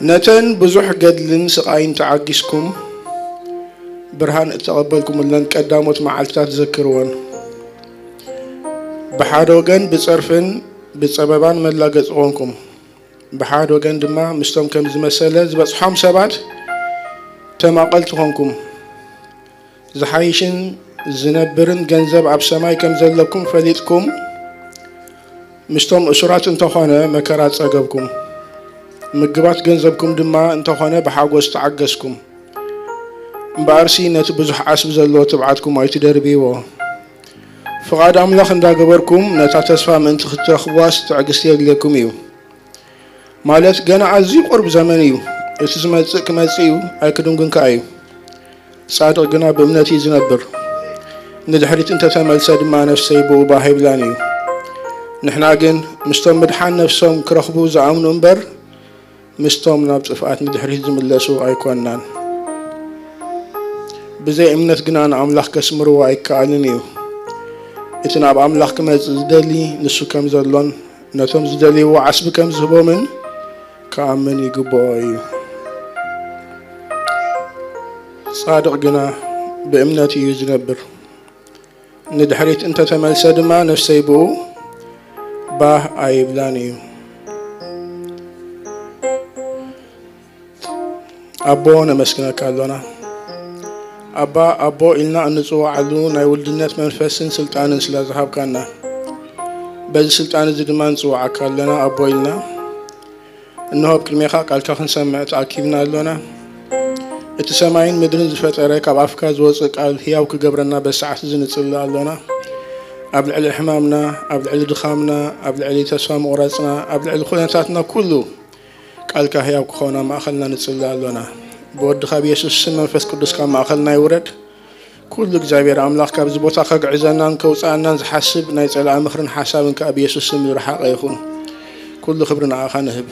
ነተን ብዙሕ ገድልን ስቓይን ተዓጊስኩም ብርሃን እተቐበልኩምለን ቀዳሞት መዓልትታት ዘክርወን። ብሓደ ወገን ብጸርፍን ብጸበባን መላገጺ ኾንኩም፣ ብሓደ ወገን ድማ ምስቶም ከም ዝመሰለ ዝበጽሖም ሰባት ተማቐልቲ ኾንኩም። ዝሓይሽን ዝነብርን ገንዘብ ኣብ ሰማይ ከም ዘለኩም ፈሊጥኩም፣ ምስቶም እሱራት እንተኾነ መከራ ጸገብኩም። ምግባት ገንዘብኩም ድማ እንተኾነ ብሓጎስ ተዓገስኩም። እምበኣርሲ ነቲ ብዙሕ ዓስቢ ዘለዎ ትብዓትኩም ኣይትደርብይዎ። ፍቓድ ኣምላኽ እንዳገበርኩም ነታ ተስፋ ምእንቲ ክትረኽብዋስ ትዕግስቲ የድልየኩም እዩ። ማለት ገና ኣዝዩ ቁሩብ ዘመን እዩ። እቲ ዝመጽእ ክመጽእ እዩ፣ ኣይክድንጉን ከኣ እዩ። ጻድቕ ግና ብእምነት እዩ ዝነብር። ንድሕሪት እንተተመልሰ ድማ ነፍሰይ ብኡ ባህ ኣይብላን እዩ። ንሕና ግን ምስቶም ምድሓን ነፍሶም ክረኽቡ ዝኣምኑ እምበር፣ ምስቶም ናብ ጥፍኣት ንድሕሪት ዝምለሱ ኣይኮንናን። ብዘይ እምነት ግና ንኣምላኽ ከስምርዎ ኣይከኣልን እዩ። እቲ ናብ ኣምላኽ ክመጽእ ዝደሊ ንሱ ከም ዘሎን ነቶም ዝደልይዎ ዓስቢ ከም ዝህቦምን ክኣምን ይግብኦ እዩ። ጻድቕ ግና ብእምነት እዩ ዝነብር። ንድሕሪት እንተተመልሰ ድማ ነፍሰይ ብኡ ባህ ኣይብላን እዩ። ኣቦ ነመስግነካ ኣሎና። ኣባ፣ ኣቦ ኢልና እንጽውዓሉ ናይ ውልድነት መንፈስን ስልጣንን ስለ ዝሃብካና፣ በዚ ስልጣን እዚ ድማ ንጽውዓካ ኣለና ኣቦ ኢልና። እንሆ ኣብ ቅድሜኻ ቃልካ ክንሰምዕ ተኣኪብና ኣሎና። እቲ ሰማይን ምድርን ዝፈጠረ፣ ካብ ኣፍካ ዝወጽእ ቃል ህያው ክገብረና በዚ ሰዓት እዚ ንጽሊ ኣሎና። ኣብ ልዕሊ ሕማምና፣ ኣብ ልዕሊ ድኻምና፣ ኣብ ልዕሊ ተስፋ ምቑራጽና፣ ኣብ ልዕሊ ኩነታትና ኩሉ ቃልካ ህያው ክኸውን ኣብ ማእኸልና ንጽሊ ኣሎና። ብወድኻ ብየሱስ ስም መንፈስ ቅዱስ ካብ ማእኸልና ይውረድ። ኩሉ እግዚኣብሔር ኣምላኽ ካብዚ ቦታ ከግዕዘናን ከውፅኣናን ዝሓስብ ናይ ጸላኢ ምኽርን ሓሳብን ከኣ ብየሱስ ስም ዝረሓቐ ይኹን። ኩሉ ክብሪ ንኣኻ ንህብ።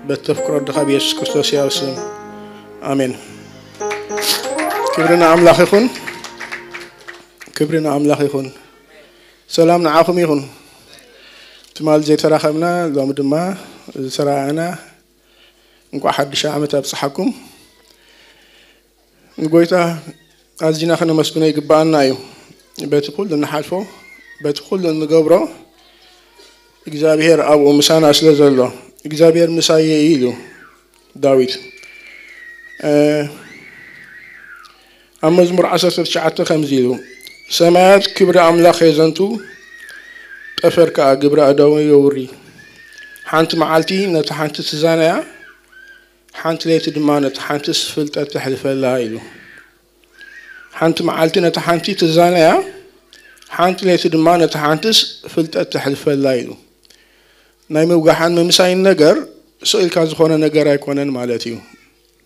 በተፍቅሮ ወድኻ ብየሱስ ክርስቶስ ሕያው ስም። ኣሜን። ክብሪ ንኣምላኽ ይኹን። ክብሪ ንኣምላኽ ይኹን። ሰላም ንዓኹም ይኹን። ትማል ዘይተራኸብና ሎሚ ድማ ዝተራኣና፣ እንኳዕ ሓድሽ ዓመት ኣብጽሓኩም። ንጎይታ ኣዚና ከነመስግኖ ይግብኣና እዩ። በቲ ኩሉ እንሓልፎ፣ በቲ ኩሉ እንገብሮ እግዚኣብሔር ኣብኡ ምሳና ስለ ዘሎ፣ እግዚኣብሔር ምሳየ እዩ ኢሉ ዳዊት። እ፣ ኣብ መዝሙር ዓሰርተ ትሽዓተ ከምዚ ኢሉ፣ ሰማያት ክብሪ ኣምላኽ የዘንቱ፣ ጠፈር ከኣ ግብሪ ኣእዳዉ የውሪ። ሓንቲ መዓልቲ ነታ ሓንቲ ትዛነያ፣ ሓንቲ ለይቲ ድማ ነታ ሓንትስ ፍልጠት ተሕልፈላ ኢሉ። ሓንቲ መዓልቲ ነታ ሓንቲ ትዛነያ፣ ሓንቲ ለይቲ ድማ ነታ ሓንትስ ፍልጠት ተሕልፈላ ኢሉ። ናይ ምውጋሓን ምምሳይን ነገር ስቕ ኢልካ ዝኾነ ነገር ኣይኮነን ማለት እዩ።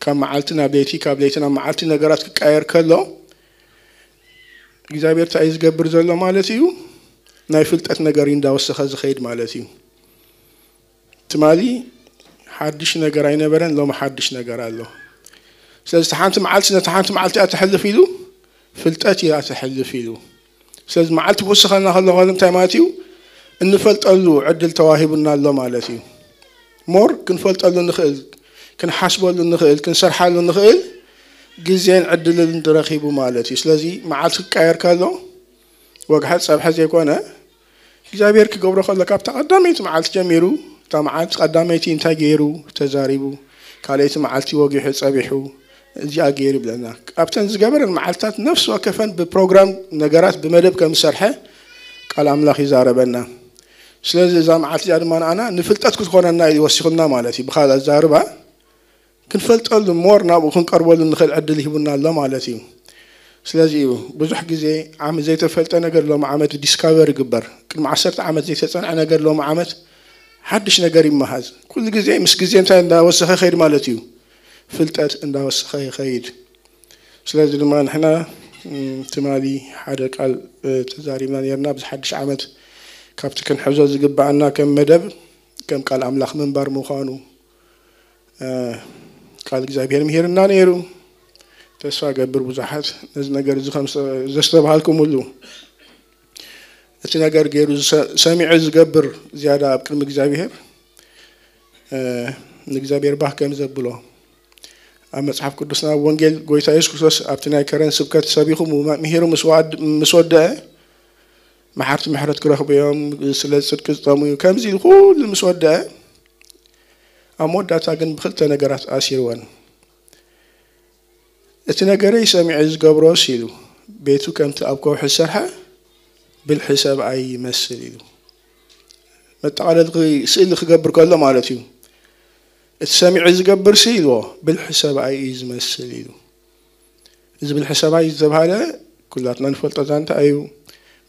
ካብ መዓልቲ ናብ ለይቲ፣ ካብ ለይቲ ናብ መዓልቲ ነገራት ክቀየር ከሎ፣ እግዚኣብሔር እንታይ እዩ ዝገብር ዘሎ ማለት እዩ? ናይ ፍልጠት ነገር እዩ እንዳወሰኸ ዝኸይድ ማለት እዩ። ትማሊ ሓድሽ ነገር ኣይነበረን፣ ሎሚ ሓድሽ ነገር ኣሎ። ስለዚ፣ እታ ሓንቲ መዓልቲ ነታ ሓንቲ መዓልቲ እያ ተሕልፍ ኢሉ፣ ፍልጠት እያ ተሕልፍ ኢሉ። ስለዚ፣ መዓልቲ ክውስኸልና ከሎ፣ ከሎ እንታይ ማለት እዩ? እንፈልጠሉ ዕድል ተዋሂቡና ኣሎ ማለት እዩ። ሞር ክንፈልጠሉ ንኽእል፣ ክንሓስበሉ ንኽእል፣ ክንሰርሓሉ ንኽእል ግዜን ዕድልን ረኺቡ ማለት እዩ። ስለዚ፣ መዓልቲ ክቀየር ከሎ፣ ወግሐ ጸብሐ ዘይኮነ፣ እግዚኣብሔር ክገብሮ ከሎ፣ ካብታ ቀዳመይቲ መዓልቲ ጀሚሩ፣ እታ መዓልቲ ቀዳመይቲ እንታይ ገይሩ ተዛሪቡ፣ ካልኣይቲ መዓልቲ ወጊሑ ጸቢሑ፣ እዚኣ ገይሩ ይብለና። ኣብተን ዝገበረን መዓልትታት ነፍሲ ወከፈን ብፕሮግራም ነገራት ብመደብ ከም ዝሰርሐ ቃል ኣምላኽ ይዛረበና። ስለዚ እዛ መዓልቲ እዚኣ ድማ ንኣና ንፍልጠት ክትኾነና እዩ ወሲኹና ማለት እዩ። ብኻልእ ኣዛርባ ክንፈልጠሉ፣ ሞር ናብኡ ክንቀርበሉ ንኽእል ዕድል ሂቡና ኣሎ ማለት እዩ። ስለዚ እዩ ብዙሕ ግዜ ዓመት ዘይተፈልጠ ነገር ሎሚ ዓመት ዲስካቨር ይግበር። ቅድሚ ዓሰርተ ዓመት ዘይተጸንዐ ነገር ሎሚ ዓመት ሓድሽ ነገር ይመሃዝ። ኩሉ ግዜ ምስ ግዜ እንታይ እንዳወሰኸ ይኸይድ ማለት እዩ? ፍልጠት እንዳወሰኸ ይኸይድ። ስለዚ ድማ ንሕና፣ እም፣ ትማሊ ሓደ ቃል፣ እ፣ ተዛሪብና ነርና። ኣብዚ ሓድሽ ዓመት ካብቲ ክንሕዞ ዝግብኣና ከም መደብ፣ ከም ቃል ኣምላኽ ምንባር ምዃኑ፣ እ፣ ቃል እግዚኣብሔር ምሂርና ነይሩ። ተስፋ ገብር ብዙሓት ነዚ ነገር እዚ ከም ዘ-፣ ዘስተብሃልኩምሉ፣ እቲ ነገር ገይሩ ዝሰ-፣ ሰሚዑ ዝገብር ዝያዳ ኣብ ቅድሚ እግዚኣብሔር፣ እ፣ ንእግዚኣብሔር ባህ ከም ዘብሎ ኣብ መጽሓፍ ቅዱስና፣ ኣብ ወንጌል ጎይታ የሱስ ክርስቶስ ኣብቲ ናይ ከረን ስብከት ሰቢኹ ምሂሩ ምስ ወደአ፣ መሓርቲ ምሕረት ክረኽቡ እዮም፣ ስለ ጽድቂ ዝጠሙ እዩ፣ ከምዚ ኢሉ ኩሉ ምስ ወደአ፣ ኣብ መወዳእታ ግን ብኽልተ ነገራት ኣሲርወን። እቲ ነገረይ ሰሚዑ ዝገብሮስ ኢሉ፣ ቤቱ ከምቲ ኣብ ከውሒ ዝሰርሐ ብልሒ ሰብኣይ ይመስል ኢሉ። መጠቓለሊ ስእሊ ክገብር ከሎ ማለት እዩ። እቲ ሰሚዑ ዝገብርሲ ኢልዎ፣ ብልሒ ሰብኣይ እዩ ዝመስል ኢሉ። እዚ ብልሒ ሰብኣይ ዝተባህለ ኩላትና ንፈልጦ ዛንታ እዩ።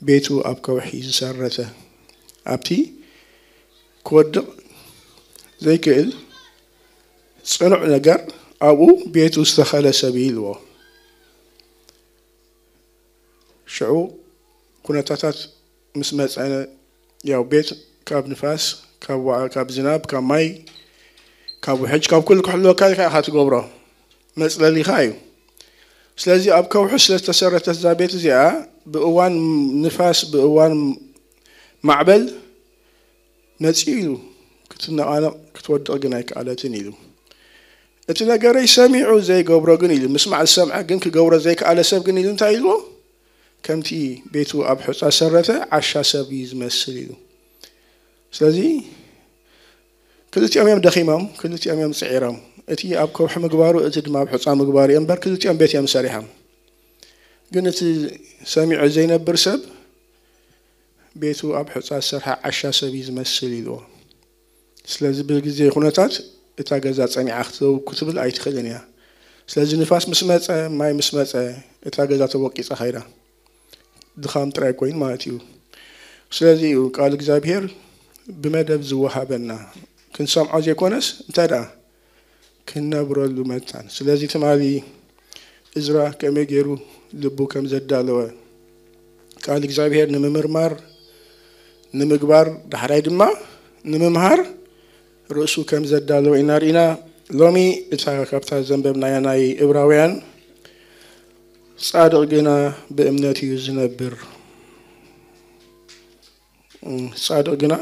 ቤቱ ኣብ ከውሒ ዝሰረተ፣ ኣብቲ ክወድቕ ዘይክእል ጽኑዕ ነገር ኣብኡ ቤቱ ዝተኸለ ሰብ እዩ ኢልዎ። ሽዑ ኩነታታት ምስ መጸ፣ ያው ቤት ካብ ንፋስ፣ ካብ ዋ-፣ ካብ ዝናብ፣ ካብ ማይ፣ ካብ ውሕጅ፣ ካብ ኩሉ ክሕልወካ ኢኻ ኢኻ ትገብሮ። መጽለሊኻ እዩ። ስለዚ ኣብ ከውሒ ስለ ዝተሰረተት እዛ ቤት እዚኣ ብእዋን ንፋስ፣ ብእዋን ማዕበል መጺኡ ኢሉ ክትነቓነቕ ክትወድቕ ግን ኣይከኣለትን ኢሉ። እቲ ነገረይ ሰሚዑ ዘይገብሮ ግን ኢሉ፣ ምስማዕ ዝሰምዐ ግን ክገብሮ ዘይከኣለ ሰብ ግን ኢሉ እንታይ ኢልዎ? ከምቲ ቤቱ ኣብ ሑጻ ሰረተ ዓሻ ሰብ እዩ ዝመስል ኢሉ። ስለዚ ክልቲኦም እዮም ደኺሞም፣ ክልቲኦም እዮም ጽዒሮም። እቲ ኣብ ከውሒ ምግባሩ፣ እቲ ድማ ኣብ ሑጻ ምግባሩ እዮም እምበር ክልቲኦም ቤት እዮም ሰሪሖም። ግን እቲ ሰሚዑ ዘይነብር ሰብ ቤቱ ኣብ ሑጻ ዝሰርሐ ዓሻ ሰብ እዩ ዝመስል ኢልዎ። ስለዚ ብግዜ ኩነታት እታ ገዛ ጸኒዓ ክትዘው ክትብል ኣይትኽእልን እያ። ስለዚ ንፋስ ምስ መጸ፣ ማይ ምስ መጸ፣ እታ ገዛ ተወቂጻ ኸይዳ። ድኻም ጥራይ ኮይኑ ማለት እዩ። ስለዚ እዩ ቃል እግዚኣብሔር ብመደብ ዝወሃበና፣ ክንሰምዖ ዘይኮነስ እንታይ ደኣ ክንነብረሉ መታን። ስለዚ ትማሊ እዝራ ከመይ ገይሩ ልቡ ከም ዘዳለወ ቃል እግዚኣብሔር ንምምርማር፣ ንምግባር፣ ዳሕራይ ድማ ንምምሃር ርእሱ ከም ዘዳለወ ኢና ርኢና። ሎሚ እታ ካብታ ዘንበብናያ ናይ ዕብራውያን ጻድቕ ግና ብእምነት እዩ ዝነብር፣ ጻድቕ ግና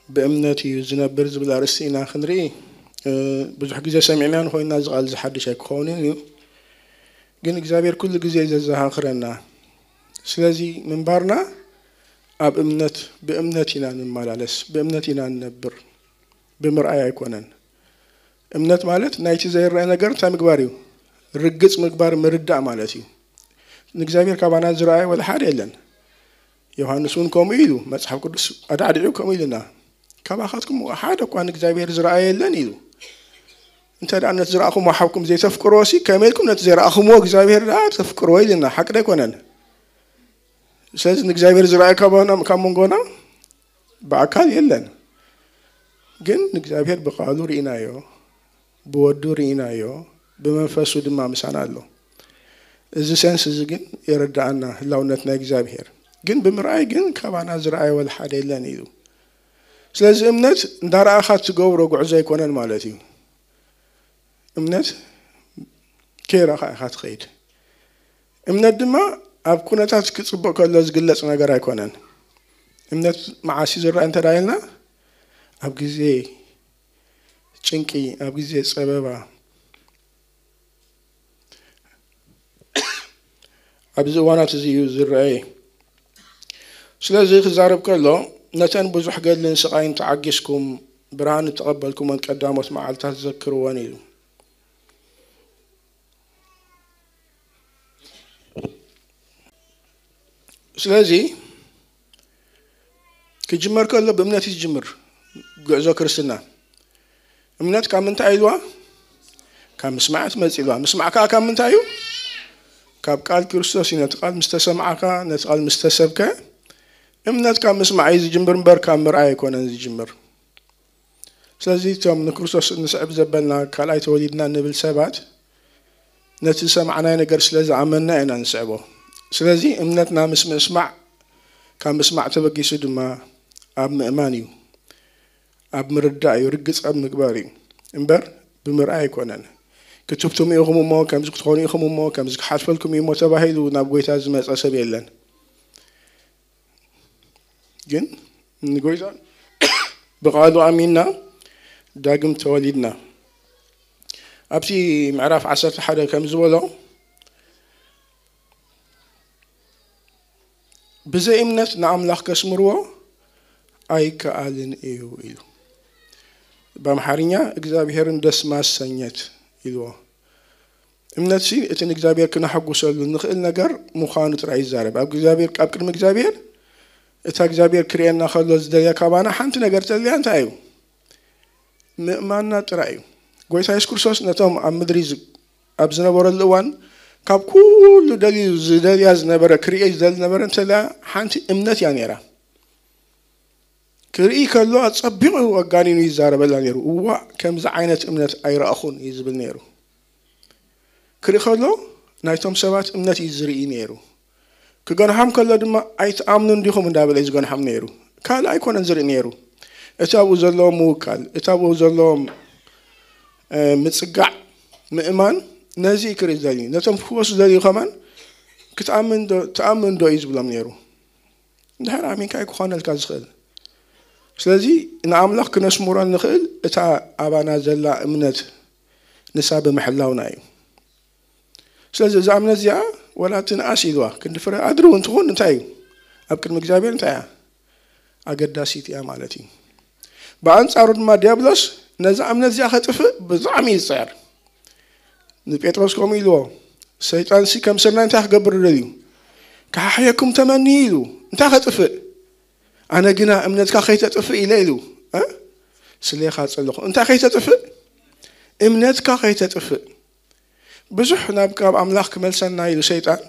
ብእምነት እዩ ዝነብር ዝብል ኣርእስቲ ኢና ክንርኢ። እ፣ ብዙሕ ግዜ ሰሚዕናዮ እንኾይንና እዚ ቃል እዚ ሓድሽ ኣይክኸውንን እዩ። ግን እግዚኣብሔር ኩሉ ግዜ እዩ ዘዘኻኽረና። ስለዚ ምንባርና ኣብ እምነት፣ ብእምነት ኢና ንመላለስ፣ ብእምነት ኢና ንነብር፣ ብምርኣይ ኣይኮነን። እምነት ማለት ናይቲ ዘይረአ ነገር እንታይ ምግባር እዩ? ርግጽ ምግባር፣ ምርዳእ ማለት እዩ። ንእግዚኣብሔር ካባና ዝረኣየ ወላ ሓደ የለን። ዮሃንስ እውን ከምኡ ኢሉ፣ መጽሓፍ ቅዱስ ኣዳዕዲዑ ከምኡ ኢሉና፣ "ካባኻትኩም ሓደ እኳ ንእግዚኣብሔር ዝረኣየ የለን" ኢሉ። እንተ ደኣ ነቲ ዝረኣኹምዎ ሓውኩም ዘይተፍቅርዎ ሲ፣ ከመይ ኢልኩም ነቲ ዘይረኣኹምዎ እግዚኣብሔር ደኣ ተፍቅርዎ ኢሉና? ሓቂ ዶ ኣይኮነን? ስለዚ ንእግዚኣብሔር ዝረኣየ ካባና፣ ካብ መንጎና ብኣካል የለን። ግን ንእግዚኣብሔር ብቃሉ ርኢናዮ፣ ብወዱ ርኢናዮ፣ ብመንፈሱ ድማ ምሳና ኣሎ። እዚ ሴንስ እዚ ግን የረድኣና ህላውነት ናይ እግዚኣብሔር። ግን ብምርኣይ ግን ካባና ዝረኣየ ወላ ሓደ የለን ኢሉ። ስለዚ እምነት እንዳረኣኻ ትገብሮ ጉዕዞ ኣይኮነን ማለት እዩ። እምነት ከይረኣኻ ኢኻ ትኸይድ። እምነት ድማ ኣብ ኩነታት ክጽብቕ ከሎ ዝግለጽ ነገር ኣይኮነን። እምነት መዓስ እዩ ዝረኣ እንተ ደኣ ኢልና፣ ኣብ ግዜ ጭንቂ፣ ኣብ ግዜ ጸበባ፣ ኣብዚ እዋናት እዚ እዩ ዝረኣየ። ስለዚ ክዛረብ ከሎ፣ ነተን ብዙሕ ገድልን ስቓይን ተዓጊስኩም ብርሃን እተቐበልኩመን ቀዳሞት መዓልታት ዘክርወን ኢሉ። ስለዚ ክጅመር ከሎ ብእምነት እዩ ዝጅምር ጉዕዞ ክርስትና። እምነት ካብ ምንታይ ኢልዋ? ካብ ምስማዕ ትመጽእ ኢልዋ። ምስማዕ ከኣ ካብ ምንታይ እዩ? ካብ ቃል ክርስቶስ እዩ። ነቲ ቃል ምስ ተሰማዕካ፣ ነቲ ቃል ምስ ተሰብከ፣ እምነት ካብ ምስማዕ እዩ ዝጅምር እምበር ካብ ምርኣይ ኣይኮነን ዝጅምር። ስለዚ እቶም ንክርስቶስ እንስዕብ ዘበልና ካልኣይ ተወሊድና እንብል ሰባት ነቲ ዝሰማዕናዮ ነገር ስለ ዝኣመንና ኢና ንስዕቦ። ስለዚ እምነትና ምስ ምስማዕ፣ ካብ ምስማዕ ተበጊሱ ድማ ኣብ ምእማን እዩ፣ ኣብ ምርዳእ እዩ፣ ርግጽ ኣብ ምግባር እዩ እምበር ብምርኣይ ኣይኮነን። ክትህብትሙ ኢኹም እሞ፣ ከምዚ ክትኾኑ ኢኹም እሞ፣ ከምዚ ክሓልፈልኩም እዩ እሞ ተባሂሉ ናብ ጎይታ ዝመጸ ሰብ የለን። ግን ንጎይታ ብቃሉ ኣሚንና ዳግም ተወሊድና። ኣብቲ ምዕራፍ ዓሰርተ ሓደ ከም ዝበሎ፣ ብዘይ እምነት ንኣምላኽ ከስምርዎ ኣይከኣልን እዩ ኢሉ። ብኣምሓርኛ እግዚኣብሔርን ደስ ማሰኘት ኢልዎ። እምነትሲ እቲ ንእግዚኣብሔር ክነሐጉሰሉ ንኽእል ነገር ምዃኑ ጥራይ ይዛረብ። ኣብ እግዚኣብሔር፣ ኣብ ቅድሚ እግዚኣብሔር፣ እታ እግዚኣብሔር ክርእየና ከሎ ዝደልያ ካባና ሓንቲ ነገር ተልያ እንታይ እዩ? ምእማንና ጥራይ እዩ። ጎይታ የሱስ ክርስቶስ ነቶም ኣብ ምድሪ ዝ-፣ ኣብ ዝነበረሉ እዋን ካብ ኩሉ ደልዩ ዝደልያ ዝነበረ፣ ክርእየ ዝደሊ ነበረ እንተልያ ሓንቲ እምነት እያ ነይራ። ክርኢ ከሎ ኣጸቢቑ ኣጋኒኑ ይዛረበላ ነይሩ። "እዋእ፣ ከምዚ ዓይነት እምነት ኣይረኣኹን" እዩ ዝብል ነይሩ። ክርኢ ከሎ ናይቶም ሰባት እምነት እዩ ዝርኢ ነይሩ። ክገንሖም ከሎ ድማ "ኣይትኣምኑን ዲኹም?" እንዳበለ እዩ ዝገንሖም ነይሩ። ካልእ ኣይኮነን ዝርኢ ነይሩ። እቲ ኣብኡ ዘለዎም ምውካል፣ እቲ ኣብኡ ዘለዎም፣ እ፣ ምጽጋዕ፣ ምእማን፣ ነዚ እዩ ክርኢ ዝደልዩ። ነቶም ክፍወሱ ዝደልዩ ከማን "ክትኣምን ዶ፣ ትኣምን ዶ?" እዩ ዝብሎም ነይሩ። እንድሕር ኣሚንካ እዩ ክኾነልካ ዝኽእል። ስለዚ ንኣምላኽ ክነስምሮ ንኽእል እታ ኣባና ዘላ እምነት ንሳ ብምሕላውና እዩ። ስለዚ እዛ እምነት እዚኣ ወላ ትንኣስ ኢልዋ ክንዲ ፍረ ኣድሪ እውን ትኹን እንታይ እዩ? ኣብ ቅድሚ እግዚኣብሔር እንታይ እያ? ኣገዳሲት እያ ማለት እዩ። ብኣንጻሩ ድማ ዲያብሎስ ነዛ እምነት እዚኣ ከጥፍእ ብጣዕሚ እዩ ዝጽዕር። ንጴጥሮስ ከምኡ ኢልዎ፣ "ሰይጣንሲ ከም ስርናይ እንታይ ክገብር ደልዩ? ክሓሕየኩም ተመኒ" ኢሉ። እንታይ ከጥፍእ? "ኣነ ግና እምነትካ ከይተጥፍእ ኢለ" ኢሉ። እ? ስሌኻ ጸለኹ። እንታይ ከይተጥፍእ? እምነትካ ከይተጥፍእ። ብዙሕ ናብ ካብ ኣምላኽ ክመልሰና ኢሉ ሰይጣን፣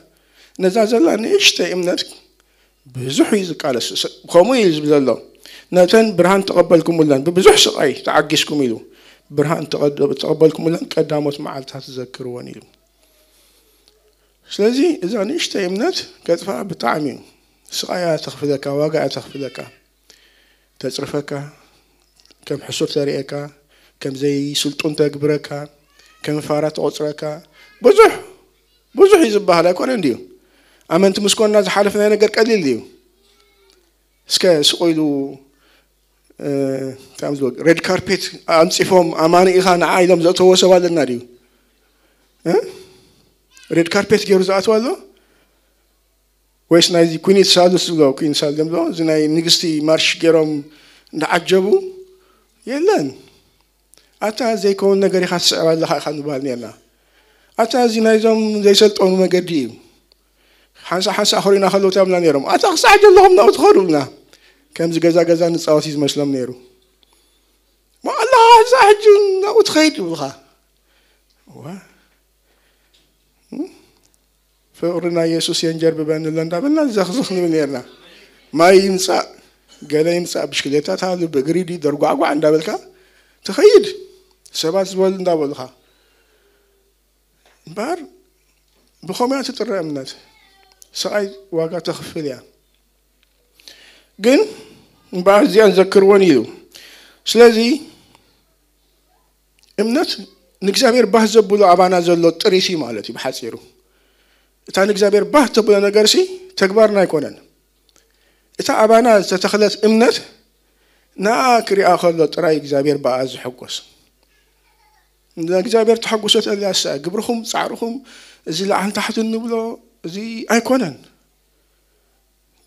ነዛ ዘላ ንእሽተይ እምነት ብዙሕ እዩ ዝቃለስ። ስ-፣ ከምኡ እዩ ዝብል ዘሎ። "ነተን ብርሃን ተቐበልኩምለን፣ ብብዙሕ ስቓይ ተዓጊስኩም" ኢሉ። "ብርሃን ተቐደ-፣ ተቐበልኩምለን ቀዳሞት መዓልታት ትዘክርወን" ኢሉ። ስለዚ እዛ ንእሽተይ እምነት ከጥፍኣ ብጣዕሚ እዩ። ስቓያ ተኽፍለካ፣ ዋጋኣ ተኽፍለካ። ተጽርፈካ፣ ከም ሕሱር ተርእየካ፣ ከም ዘይስልጡን ተግብረካ፣ ከም ፋራ ተቖጽረካ። ብዙሕ፣ ብዙሕ እዩ ዝበሃል ኣይኮነን ድዩ? ኣመንቲ ምስ ኮንና ዝሓለፍናዮ ነገር ቀሊል ድዩ? እስከ ስቕ ኢሉ፣ እ፣ እንታይ እዮም ዝብሉ? ሬድ ካርፔት ኣንጺፎም ኣማኒ ኢኻ ንዓ ኢሎም ዘእተዎ ሰብ ኣለና ድዩ? እ? ሬድ ካርፔት ገይሩ ዝኣትው ኣሎ? ወይስ ናይዚ ኩኒት ሳሉስ ዝብሎ፣ ኩን ሳሉስ ዝብሎ፣ እዚ ናይ ንግስቲ ማርሽ ገይሮም እንዳዓጀቡ? የለን። "ኣታ ዘይከውን ነገር ኢኻ ትስዕብ ኣለኻ" ኢኻ ንበሃል ነርና። "ኣታ እዚ ናይዞም ዘይሰልጠኑ መገዲ እዩ። ሓንሳእ ሓንሳእ ኣኽሪና ከለዉ እንታይ ይብሉና ነይሮም? ኣታ ክሳዕ ዘለኹም ናብኡ ትኸዱ" ይብሉና። ከምዚ ገዛ ገዛ ንጻወት እዩ ዝመስሎም ነይሩ። "ማ ኣለኻ እዛ ሕጂ ናብኡ ትኸይድ?" ይብሉኻ። ዋ። ፍቕሪ ናይ የሱስ የንጀርብበኒ ኣሎ እንዳበልና ዘኽዝኽ ንብል ነርና። ማይ ይምጻእ፣ ገለ ይምጻእ፣ ብሽክሌታ ትሃሉ፣ ብእግሪ ድዩ፣ ደርጓዕጓዕ እንዳበልካ ትኸይድ። ሰባት ዝበሉ እንዳበሉኻ። እምበኣር ብኸምኡ እያ ትጥረ እምነት። ስቓይ ዋጋ ተኽፍል እያ። ግን እምበኣር እዚኣን ዘክርወን ኢሉ። ስለዚ እምነት ንእግዚኣብሔር ባህ ዘብሎ ኣባና ዘሎ ጥሪት እዩ ማለት እዩ ብሓጺሩ። እታ ንእግዚኣብሔር ባህ ተብሎ ነገርሲ ተግባርና ኣይኮነን። እታ ኣባና ዝተተኽለት እምነት ንኣ ክሪኣ ከሎ ጥራይ እግዚኣብሔር ብኣ ዝሕጎስ። ንእግዚኣብሔር ተሐጉሶ ተልያሳ ግብርኹም፣ ጻዕርኹም፣ እዚ ላዕልን ታሕትን ንብሎ፣ እዚ ኣይኮነን።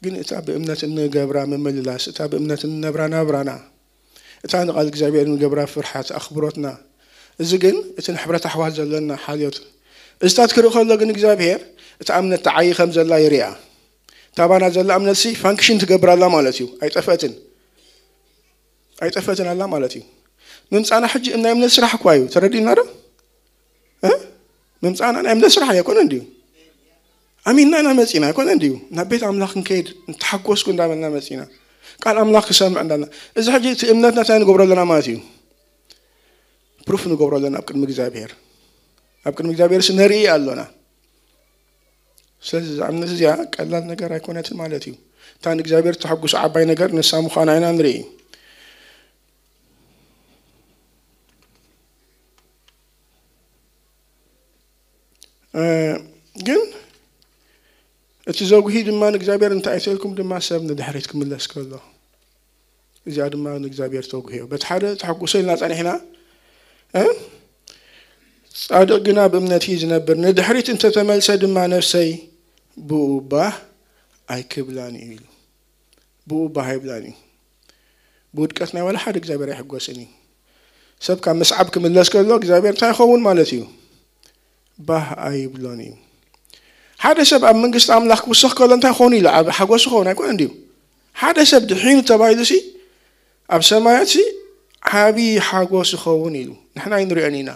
ግን እታ ብእምነት እንገብራ ምምልላስ፣ እታ ብእምነት እንነብራ ናብራና፣ እታ ንቓል እግዚኣብሔር እንገብራ ፍርሓት ኣኽብሮትና፣ እዚ ግን እቲ ንሕብረት ኣሕዋት ዘለና ሓልዮት። እዚታት ክርኢ ከሎ ግን እግዚኣብሔር እታ እምነት ትዓዪ ከም ዘላ ይርኣ። እታ ባና ዘላ እምነትሲ ፋንክሽን ትገብር ኣላ ማለት እዩ። ኣይጠፍአትን። ኣይጠፍአትን ኣላ ማለት እዩ። ምምጻና ሕጂ ናይ እምነት ስራሕ እኳ እዩ። ተረዲእና ዶ? እ? ምምጻና ናይ እምነት ስራሕ ኣይኮነን ድዩ? ኣሚንና ኢና መጺና ኣይኮነን ድዩ? ናብ ቤት ኣምላኽ ክንከይድ እንተሓጎስኩ እንዳበልና መጺና። ቃል ኣምላኽ ክሰምዕ እንዳልና። እዚ ሕጂ እቲ እምነትና እንታይ ንገብሮ ኣለና ማለት እዩ? ፕሩፍ ንገብሮ ኣለና ኣብ ቅድሚ እግዚኣብሔር። ኣብ ቅድሚ እግዚኣብሔር ነርኢ ኣሎና። ስለዚ እዛ እምነት እዚኣ ቀላል ነገር ኣይኮነትን ማለት እዩ። እታ ንእግዚኣብሔር ተሐጉሶ ዓባይ ነገር ንሳ ምዃና ኢና ንርኢ። እ፣ ግን እቲ ዘጉሂ ድማ ንእግዚኣብሔር እንታይ ኣይተልኩም ድማ ሰብ ንድሕሪት ክምለስ ከሎ። እዚኣ ድማ ንእግዚኣብሔር ተጉህዮ። በቲ ሓደ ተሐጉሶ ኢልና ጸኒሕና። እ? ጻድቕ ግና ብእምነት እዩ ዝነብር። ንድሕሪት እንተተመልሰ ድማ ነፍሰይ ብኡ ባህ ኣይክብላን እዩ ኢሉ። ብኡ ባህ ኣይብላን እዩ። ብውድቀት ናይ ዋላ ሓደ እግዚኣብሔር ኣይሕጎስን እዩ። ሰብ ካብ ምስዓብ ክምለስ ከሎ እግዚኣብሔር እንታይ ይኸውን ማለት እዩ? ባህ ኣይብሎን እዩ። ሓደ ሰብ ኣብ መንግስቲ ኣምላኽ ክውሰኽ ከሎ እንታይ ክኸውን ኢሉ? ኣብ ሓጎስ ክኸውን ኣይኮነን ድዩ? ሓደ ሰብ ድሒኑ ተባሂሉ ሲ ኣብ ሰማያት ሲ ዓቢ ሓጎስ ይኸውን ኢሉ። ንሕና ኣይንሪኦን ኢና።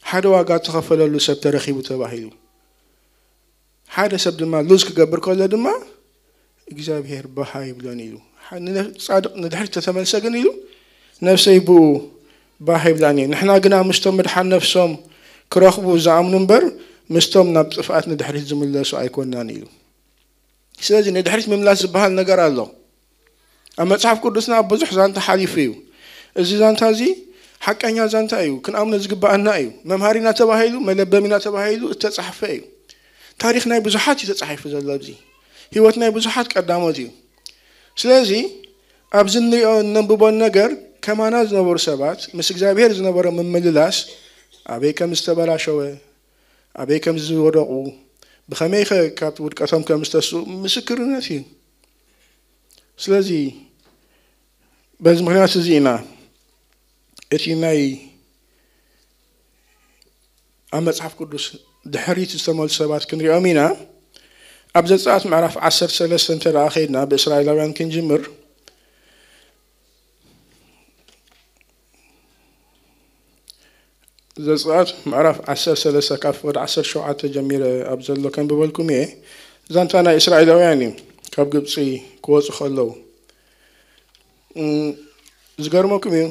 ሓደ ዋጋ ተኸፈለሉ ሰብ ተረኺቡ ተባሂሉ። ሓደ ሰብ ድማ ሉዝ ክገብር ከሎ ድማ እግዚኣብሔር ባህ ኣይብሎን ኢሉ። ጻድቕ ንድሕሪት ተተመልሰ ግን ኢሉ ነፍሰይ ብኡ ባህ ኣይብላን እዩ። ንሕና ግና ምስቶም ምድሓን ነፍሶም ክረኽቡ ዝኣምኑ እምበር ምስቶም ናብ ጥፍኣት ንድሕሪት ዝምለሱ ኣይኮናን ኢሉ። ስለዚ ንድሕሪት ምምላስ ዝበሃል ነገር ኣሎ። ኣብ መጽሓፍ ቅዱስና ብዙሕ ዛንታ ሓሊፉ እዩ። እዚ ዛንታ እዚ ሓቀኛ ዛንታ እዩ፣ ክንኣምኖ ዝግባኣና እዩ። መምሃሪና ተባሂሉ፣ መለበሚና ተባሂሉ እተጻሕፈ እዩ። ታሪኽ ናይ ብዙሓት እዩ ተጻሒፉ ዘሎ ኣብዚ። ህይወት ናይ ብዙሓት ቀዳሞት እዩ። ስለዚ ኣብዚ እንሪኦ እነንብቦን ነገር ከማና ዝነበሩ ሰባት ምስ እግዚኣብሔር ዝነበሮም ምምልላስ ኣበይ ከም ዝተበላሸወ፣ ኣበይ ከም ዝወደቑ፣ ብኸመይኸ ካብ ውድቀቶም ከም ዝተስኡ ምስክርነት እዩ። ስለዚ በዚ ምኽንያት እዚ ኢና እቲ ናይ ኣብ መጽሓፍ ቅዱስ ድሕሪት ዝተመልሱ ሰባት ክንሪኦም ኢና። ኣብ ዘጸኣት ምዕራፍ ዓሰርተ ሰለስተ እንተ ደኣ ኸይድና ብእስራኤላውያን ክንጅምር፣ ዘጸኣት ምዕራፍ ዓሰርተ ሰለስተ ካብ ፍቕዲ ዓሰርተ ሸውዓተ ጀሚረ ኣብ ዘሎ ከንብበልኩም እየ። ዛንታ ናይ እስራኤላውያን እዩ። ካብ ግብጺ ክወጹ ከለዉ። እም፣ ዝገርመኩም እዩ።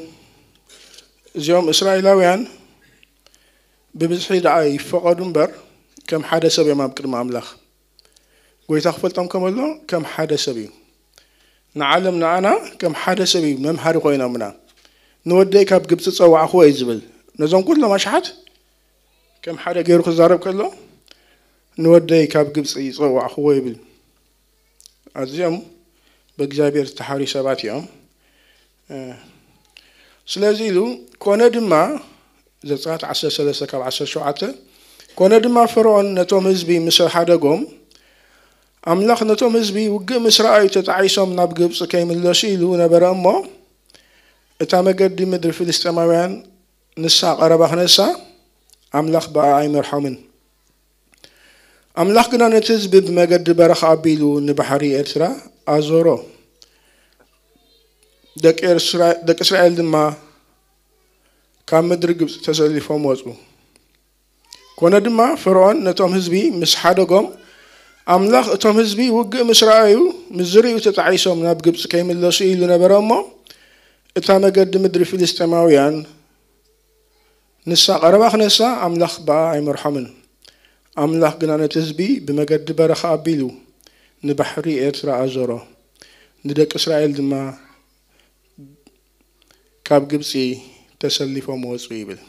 እዚኦም እስራኤላውያን ብብዝሒ ደኣ ይፈቐዱ እምበር ከም ሓደ ሰብ እዮም ኣብ ቅድሚ ኣምላኽ። ጎይታ ክፈልጦም ከመሎ ከም ሓደ ሰብ እዩ። ንዓለም ንኣና ከም ሓደ ሰብ እዩ መምሃሪ ኮይኖምና። "ንወደይ ካብ ግብጺ ጸዋዕኽዎ" እዩ ዝብል። ነዞም ኩሎም ኣሽሓት ከም ሓደ ገይሩ ክዛረብ ከሎ፣ "ንወደይ ካብ ግብጺ ጸዋዕኽዎ" ይብል። ኣዝዮም ብእግዚኣብሔር ዝተሓርዩ ሰባት እዮም። እ፣ ስለዚ ኢሉ፣ ኮነ ድማ፣ ዘጸኣት ዓሰርተ ሰለስተ ካብ ዓሰርተ ሸውዓተ፣ ኮነ ድማ ፈርዖን ነቶም ህዝቢ ምስ ሓደጎም፣ ኣምላኽ ነቶም ህዝቢ ውግእ ምስ ረኣዩ ተጣዒሶም ናብ ግብጺ ከይምለሱ ኢሉ ነበረ እሞ፣ እታ መገዲ ምድሪ ፍልስጤማውያን ንሳ ቀረባ ክነሳ፣ ኣምላኽ ብኣ ኣይመርሖምን። ኣምላኽ ግና ነቲ ህዝቢ ብመገዲ በረኻ ኣቢሉ ንባሕሪ ኤርትራ ኣዞሮ። ደቂ ኤርስራ-፣ ደቂ እስራኤል ድማ ካብ ምድሪ ግብጺ ተሰሊፎም ወጹ። ኮነ ድማ ፈርዖን ነቶም ህዝቢ ምስ ሓደጎም፣ ኣምላኽ እቶም ህዝቢ ውግእ ምስ ረኣዩ፣ ምስ ዝርእዩ ተጣዒሶም ናብ ግብጺ ከይምለሱ ኢሉ ነበረ እሞ፣ እታ መገዲ ምድሪ ፍልስጤማውያን ንሳ ቀረባ ክነሳ፣ ኣምላኽ ብኣ ኣይመርሖምን። ኣምላኽ ግና ነቲ ህዝቢ ብመገዲ በረኻ ኣቢሉ ንባሕሪ ኤርትራ ኣዞሮ። ንደቂ እስራኤል ድማ ካብ ግብጺ ተሰሊፎም ወጹ ይብል።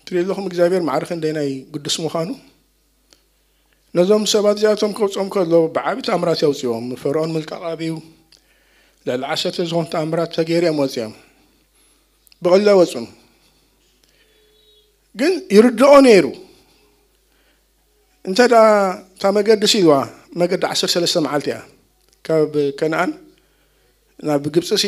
ትሪኡ ኣለኹም እግዚኣብሔር ማዕረ ክንደይናይ ግዱስ ምዃኑ። ነዞም ሰባት እዚኣቶም ከውጽኦም ከሎ ብዓቢ ተኣምራት የውጽዎም። ፈርዖን ምልቃቕ ኣብዩ ልዕሊ ዓሰርተ ዝኾኑ ተኣምራት ተገይሩ እዮም ወጺኦም። ብቐሊሉ ኣይወጹን። ግን ይርድኦ ነይሩ። እንተ ደኣ እታ መገዲ ሲልዋ፣ መገዲ ዓሰርተ ሰለስተ መዓልቲ እያ። ካብ ከነኣን ናብ ግብጺ ሲ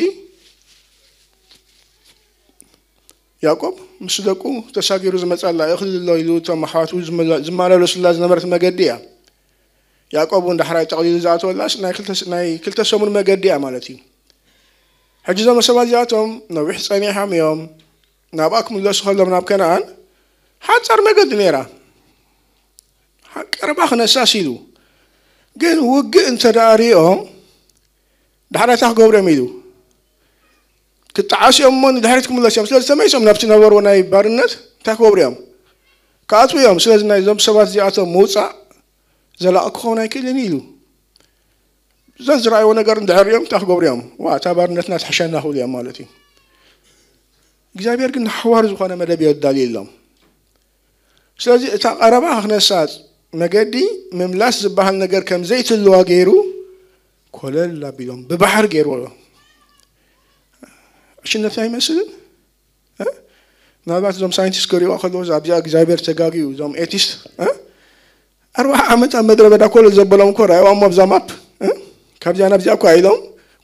ያዕቆብ ምስ ደቁ ተሳጊሩ ዝመጻላ እኽሊ ኣሎ ኢሉ እቶም ኣሕዋቱ ዝመላ-፣ ዝመላለሱላ ዝነበረት መገዲ እያ። ያዕቆብ እውን ዳሕራይ ጠቕሊሉ ዝኣተወላስ ናይ ክልተ ስ-፣ ናይ ክልተ ሰሙን መገዲ እያ ማለት እዩ። ሕጂ እዞም ሰባት እዚኣቶም ነዊሕ ጸኒሖም እዮም። ናብኣ ክምለሱ ከሎም ናብ ከነኣን ሓጻር መገዲ ነይራ። ሓ-፣ ቀረባ ክነሳስ ኢሉ። ግን ውግእ እንተ ደኣ ሪኦም፣ ዳሕራይ እንታይ ክገብሩ እዮም ኢሉ። ክጠዓሱ እዮም እሞ ንድሕሪት ክምለሱ እዮም። ስለዚ ተመሊሶም ናብቲ ነበርዎ ናይ ባርነት እንታይ ክገብሩ እዮም? ክኣትዉ እዮም። ስለዚ ናይዞም ሰባት እዚኣቶም ምውጻእ ዘላቒ ክኸውን ኣይክእልን ኢሉ። እዞም ዝረኣይዎ ነገር እንድሕር ሪኦም እንታይ ክገብሩ እዮም? ዋ፣ እታ ባርነትና ትሕሸና ክብሉ እዮም ማለት እዩ። እግዚኣብሔር ግን ንሓዋሩ ዝኾነ መደብ የዳልየሎም። ስለዚ እታ ቀረባ ክነሳ መገዲ ምምላስ ዝበሃል ነገር ከም ዘይትልዋ ገይሩ ኮለል ኣቢሎም ብባሕሪ ገይርዎ። ዕሽነት ኣይመስልን? እ? ምናልባት እዞም ሳይንቲስት ክሪእዋ ከለዉ ኣብዚኣ እግዚኣብሔር ተጋግዩ፣ እዞም ኤቲስት፣ እ? ኣርባዓ ዓመት ኣብ ምድረ በዳ ኮለል ዘበሎም እኮ ረኣይዋ እሞ ኣብዛ ማፕ፣ እ? ካብዚኣ ናብዚኣ እኮ ኢሎም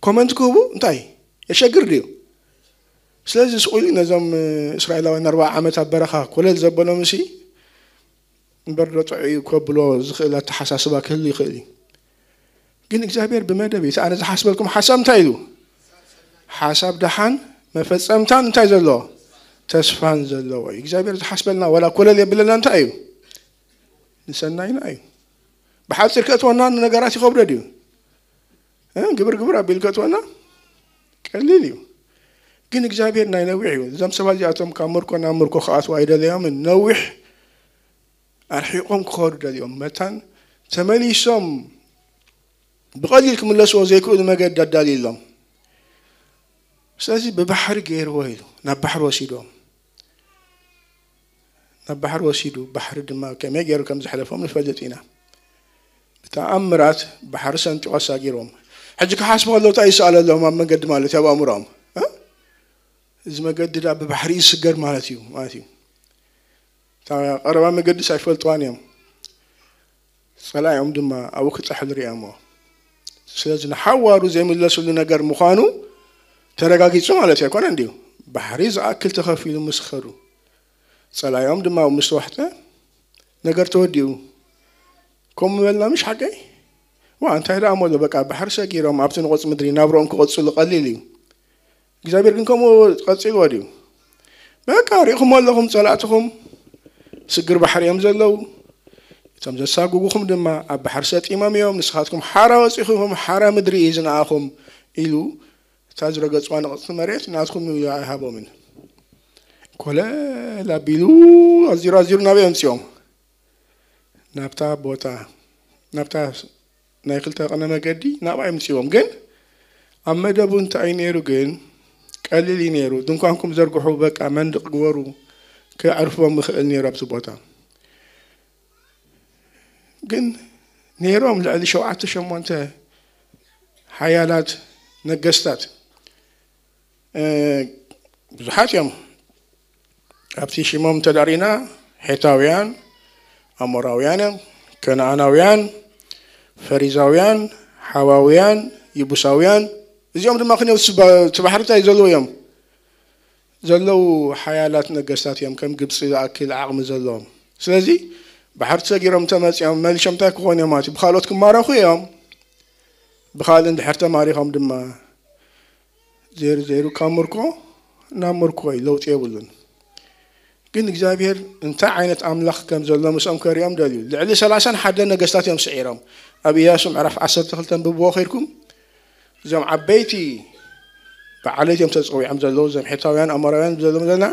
ኮመንት ክህቡ እንታይ የሸግር ድዩ? ስለዚ ስቕ ኢሉ ነዞም እስራኤላውያን ኣርባዓ ዓመት ኣብ በረኻ ኮለል ዘበሎም እሲ እምበር ዶ ጥዑይ እዩ ከብሎ ዝኽእል ኣተሓሳስባ ክህሉ ይኽእል እዩ። ግን እግዚኣብሔር ብመደብ እዩ። እቲ ኣነ ዝሓስበልኩም ሓሳብ እንታይ እዩ? ሓሳብ ደሓን መፈጸምታን እንታይ ዘለዎ? ተስፋን ዘለዎ እዩ። እግዚኣብሔር ዝሓስበልና ዋላ ኮለል የብለና እንታይ እዩ? ንሰናይና እዩ። ብሓጺር ከእትወና ንነገራት ይኸብዶ ድዩ? እ? ግብር ግብር ኣቢሉ ከእትወና ቀሊል እዩ። ግን እግዚኣብሔር ናይ ነዊሕ እዩ። እዞም ሰባት እዚኣቶም ካብ ምርኮ ናብ ምርኮ ክኣትዉ ኣይደለዮምን። ነዊሕ ኣርሒቖም ክኸዱ ደልዮም። መታን ተመሊሶም ብቐሊል ክምለስዎ ዘይክእሉ መገዲ ኣዳልዩሎም። ስለዚ ብባሕሪ ገይርዎ ኢሉ ናብ ባሕሪ ወሲዶም። ናብ ባሕሪ ወሲዱ፣ ባሕሪ ድማ ከመይ ገይሩ ከም ዘሕለፎም ንፈልጥ ኢና። ብተኣምራት ባሕሪ ሰንጢቑ ኣሳጊሮም። ሕጂ ክሓስቡ ከለዉ እንታይ ይስኣለሎም ኣብ መንገዲ ማለት እዩ፣ ኣብ ኣእምሮኦም? እ? እዚ መገዲ ደኣ ብባሕሪ ይስገር ማለት እዩ፣ ማለት እዩ። እታ ቀረባ መገድስ ኣይፈልጥዋን እዮም። ጸላኢኦም ድማ ኣብኡ ክጥሕል ርእዮምዎ። ስለዚ ንሓዋሩ ዘይምለስሉ ነገር ምዃኑ ተረጋጊጹ ማለት ኣይኮነን ድዩ? ባሕሪ ዝኣክል ተኸፊሉ ምስ ኸዱ፣ ጸላኢኦም ድማ ኣብኡ ምስ ተዋሕጠ ነገር ተወዲኡ። ከምኡ በልና ምሽ ሓቀይ? ዋ፣ እንታይ ደኣ እሞ ኣሎ፣ በቃ ባሕሪ ሰጊሮም ኣብቲ ንቑጽ ምድሪ ናብርኦም ክቕጽሉ ቀሊል እዩ። እግዚኣብሔር ግን ከምኡ ቀጺልዎ ድዩ? በቃ ሪእኹም ኣለኹም፣ ጸላእትኹም ስግር ባሕሪ እዮም ዘለዉ። እቶም ዘሳጉጉኹም ድማ ኣብ ባሕሪ ሰጢሞም እዮም። ንስኻትኩም ሓራ ወጺኹም ሓራ ምድሪ እዩ ዝነኣኹም ኢሉ እታ ዝረገጽዋ ንቕጽቲ መሬት ናትኩም ኢሉ ኣይሃቦምን። ኮለል ኣቢሉ ኣዚሩ ኣዚሩ ናበይ ኣምጽኦም? ናብታ ቦታ፣ ናብታ ናይ ክልተ ቀነ መገዲ ናብኣ የምጽዎም። ግን ኣብ መደቡ እንታይ እዩ ነይሩ? ግን ቀሊል እዩ ነይሩ። ድንኳንኩም ዘርግሑ፣ በቃ መንድቕ ግበሩ፣ ከዕርፎም ይኽእል ነይሩ ኣብቲ ቦታ። ግን ነይሮም ልዕሊ ሸውዓተ ሸሞንተ ሓያላት ነገስታት። እ፣ ብዙሓት እዮም። ኣብቲ ሽሞም እንተ ደኣ ርኢና፣ ሔታውያን፣ ኣሞራውያን እዮም፣ ከነኣናውያን፣ ፈሪዛውያን፣ ሓዋውያን፣ ይቡሳውያን፣ እዚኦም ድማ ክንዮ እቲ ባሕርታይ ዘለዉ እዮም። ዘለዉ ሓያላት ነገስታት እዮም፣ ከም ግብጺ ዝኣክል ዓቕሚ ዘለዎም። ስለዚ ባሕሪ ተሰጊሮም እንተመጺኦም መሊሾም እንታይ ክኾኑ እዮም ማለት እዩ? ብኻልኦት ክማረኹ እዮም፣ ብኻልእ እንድሕር ተማሪኾም ድማ ዘይሩ ዘይሩ ካብ ምርኮ ናብ ምርኮ እዩ፣ ለውጢ የብሉን። ግን እግዚኣብሔር እንታይ ዓይነት ኣምላኽ ከም ዘሎ ምስኦም ከርእዮም ደልዩ። ልዕሊ ሰላሳን ሓደን ነገስታት እዮም ስዒሮም። ኣብ ኢያሱ ምዕራፍ ዓሰርተ ክልተ ኣንብብዎ ከይድኩም፣ እዞም ዓበይቲ በዓለይት እዮም ተጸዊዖም ዘለዉ፣ እዞም ሔታውያን ኣሞራውያን ዘለዉ ዘለና፣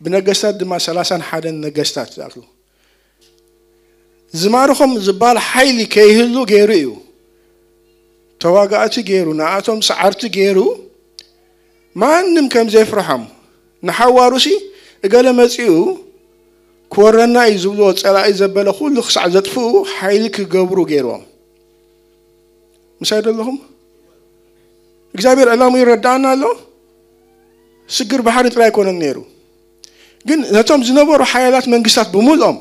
ብነገስታት ድማ ሰላሳን ሓደን ነገስታት ዝኣክሉ። ዝማርኾም ዝበሃል ሓይሊ ከይህሉ ገይሩ እዩ። ተዋጋእቲ ገይሩ፣ ንኣቶም ሰዓርቲ ገይሩ፣ ማንም ከም ዘይፍርሖም፣ ንሓዋሩሲ እገለ መጺኡ ክወረና እዩ ዝብልዎ ጸላኢ ዘበለ ኩሉ ክሳዕ ዘጥፍኡ ሓይሊ ክገብሩ ገይርዎም። ምሳይ ዶ ኣለኹም? እግዚኣብሔር ዕላሙ ይረዳእና ኣሎ። ስግር ባሕሪ ጥራይ ኣይኮነን ነይሩ። ግን ነቶም ዝነበሩ ሓያላት መንግስታት ብምልኦም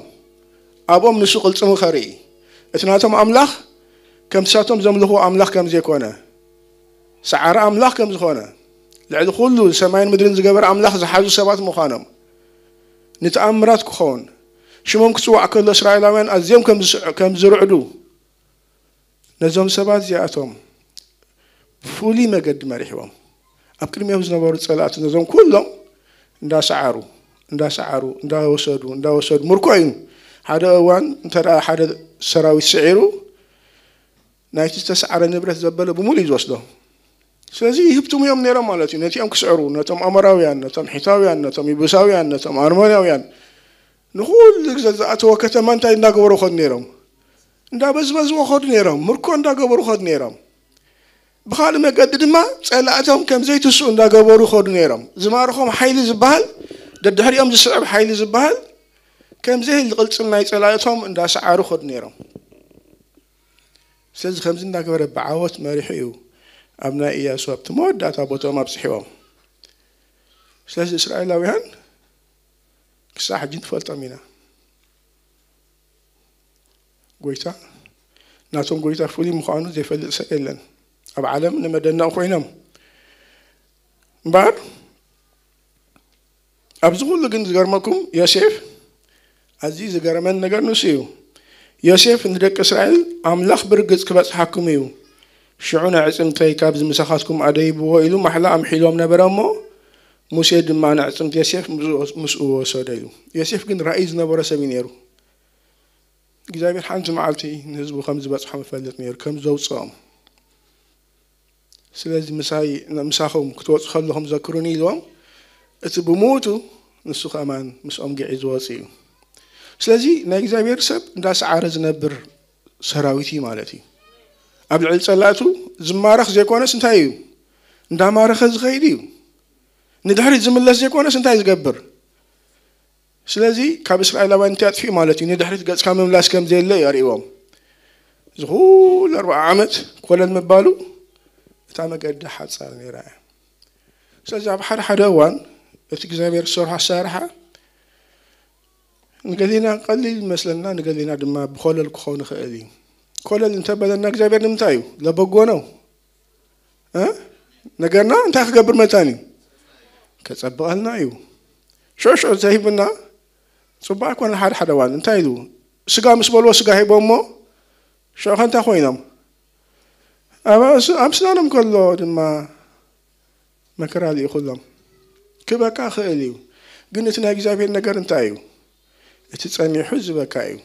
ኣብኦም ንሱ ቅልጽሙ ከርኢ፣ እቲ ናቶም ኣምላኽ ከምቲ ሳቶም ዘምልኽዎ ኣምላኽ ከም ዘይኮነ፣ ሰዓሪ ኣምላኽ ከም ዝኾነ፣ ልዕሊ ኩሉ ሰማይን ምድርን ዝገበረ ኣምላኽ ዝሓዙ ሰባት ምዃኖም፣ ንተኣምራት ክኸውን፣ ሽሞም ክጽዋዕ ከሎ እስራኤላውያን ኣዝዮም ከም ዝስዕ-፣ ከም ዝርዕዱ፣ ነዞም ሰባት እዚኣቶም ብፍሉይ መገዲ መሪሕዎም። ኣብ ቅድሚኦም ዝነበሩ ጸላእቲ ነዞም ኩሎም እንዳሰዓሩ፣ እንዳሰዓሩ፣ እንዳወሰዱ፣ እንዳወሰዱ፣ ምርኮ እዩ። ሓደ እዋን እንተ ደኣ ሓደ ሰራዊት ስዒሩ፣ ናይቲ ዝተሰዓረ ንብረት ዘበለ ብምሉእ እዩ ዝወስዶ። ስለዚ ይህብትሙ እዮም ነይሮም ማለት እዩ። ነቲኦም ክስዕሩ፣ ነቶም ኣሞራውያን፣ ነቶም ሒታውያን፣ ነቶም ይቡሳውያን፣ ነቶም ኣርሞናውያን፣ ንኹሉ ግዜ ዝኣተወ ከተማ እንታይ እንዳገበሩ ኸዱ ነይሮም? እንዳበዝበዝዎ ኸዱ ነይሮም። ምርኮ እንዳገበሩ ኸዱ ነይሮም። ብኻልእ መገዲ ድማ ጸላእቶም ከም ዘይትስኡ እንዳገበሩ ኸዱ ነይሮም። ዝማርኾም ሓይሊ ዝበሃል፣ ደድሕሪኦም ዝስዕብ ሓይሊ ዝበሃል፣ ከም ዘይህሉ ቅልጽም ናይ ጸላእቶም እንዳሰዓሩ ኸዱ ነይሮም። ስለዚ ከምዚ እንዳገበረ ብዓወት መሪሑ እዩ ኣብ ናይ ኢያሱ ኣብቲ መወዳእታ ቦታኦም ኣብፅሕዎም። ስለዚ እስራኤላውያን ክሳዕ ሕጂ ንፈልጦም ኢና። ጎይታ ናቶም ጎይታ ፍሉይ ምዃኑ ዘይፈልጥ ሰብ የለን ኣብ ዓለም። ንመደነቕ ኮይኖም እምበኣር ኣብዚ ኩሉ ግን ዝገርመኩም ዮሴፍ፣ ኣዝዩ ዝገረመን ነገር ንሱ እዩ። ዮሴፍ ንደቂ እስራኤል ኣምላኽ ብርግጽ ክበጽሓኩም እዩ፣ ሽዑ ንዕጽምተይ ካብዚ ምሳኻትኩም ኣደይብዎ ኢሉ ማሕላ ኣምሒሎም ነበረ እሞ፣ ሙሴ ድማ ንዕጽምቲ ዮሴፍ ምስኡ ወሰዶ ኢሉ። ዮሴፍ ግን ራእይ ዝነበሮ ሰብ እዩ ነይሩ። እግዚኣብሔር ሓንቲ መዓልቲ ንህዝቡ ከም ዝበጽሖም ይፈልጥ ነይሩ፣ ከም ዘውፅኦም። ስለዚ ምሳይ ምሳኹም ክትወፁ ከለኹም ዘክሩኒ ኢልዎም፣ እቲ ብሞቱ ንሱ ከማን ምስኦም ግዒ ዝወፅ እዩ። ስለዚ ናይ እግዚኣብሔር ሰብ እንዳሰዓረ ዝነብር ሰራዊት እዩ ማለት እዩ። ኣብ ልዕሊ ፀላእቱ ዝማረኽ ዘይኮነስ እንታይ እዩ? እንዳማረኸ ዝኸይድ እዩ። ንድሕሪት ዝምለስ ዘይኮነስ እንታይ ዝገብር? ስለዚ ካብ እስራኤላውያን እንታይ ኣጥፊኡ ማለት እዩ? ንድሕሪት ገጽካ ምምላስ ከም ዘየለ እዩ ኣርእዎም። እዚ ኩሉ ኣርብዓ ዓመት ኮለል ምባሉ እታ መገዲ ሓጻር ነይራ እያ። ስለዚ ኣብ ሓደ ሓደ እዋን እቲ እግዚኣብሔር ዝሰርሖ ኣሰራርሓ ንገሊና ቀሊል ይመስለና፣ ንገሊና ድማ ብኮለል ክኸውን ይኽእል እዩ። ኮለል እንተበለና እግዚኣብሔር ንምንታይ እዩ? ለበጎ ነው እ? ነገርና እንታይ ክገብር መታን እዩ? ከጸብቐልና እዩ። ሽዑ ሽዑ ዘይብና ጽቡቕ ኣይኮነን። ሓደ ሓደ እዋን እንታይ ኢሉ? ስጋ ምስ በልዎ ስጋ ሂቦ እሞ ሽዑ ከ እንታይ ኮይኖም? ኣብ ኣስ-፣ ኣብ ስናኖም ከሎ ድማ መከራ ልኢኹሎም። ክበካ ክእል እዩ። ግን እቲ ናይ እግዚኣብሔር ነገር እንታይ እዩ? እቲ ጸኒሑ ዝበካ እዩ።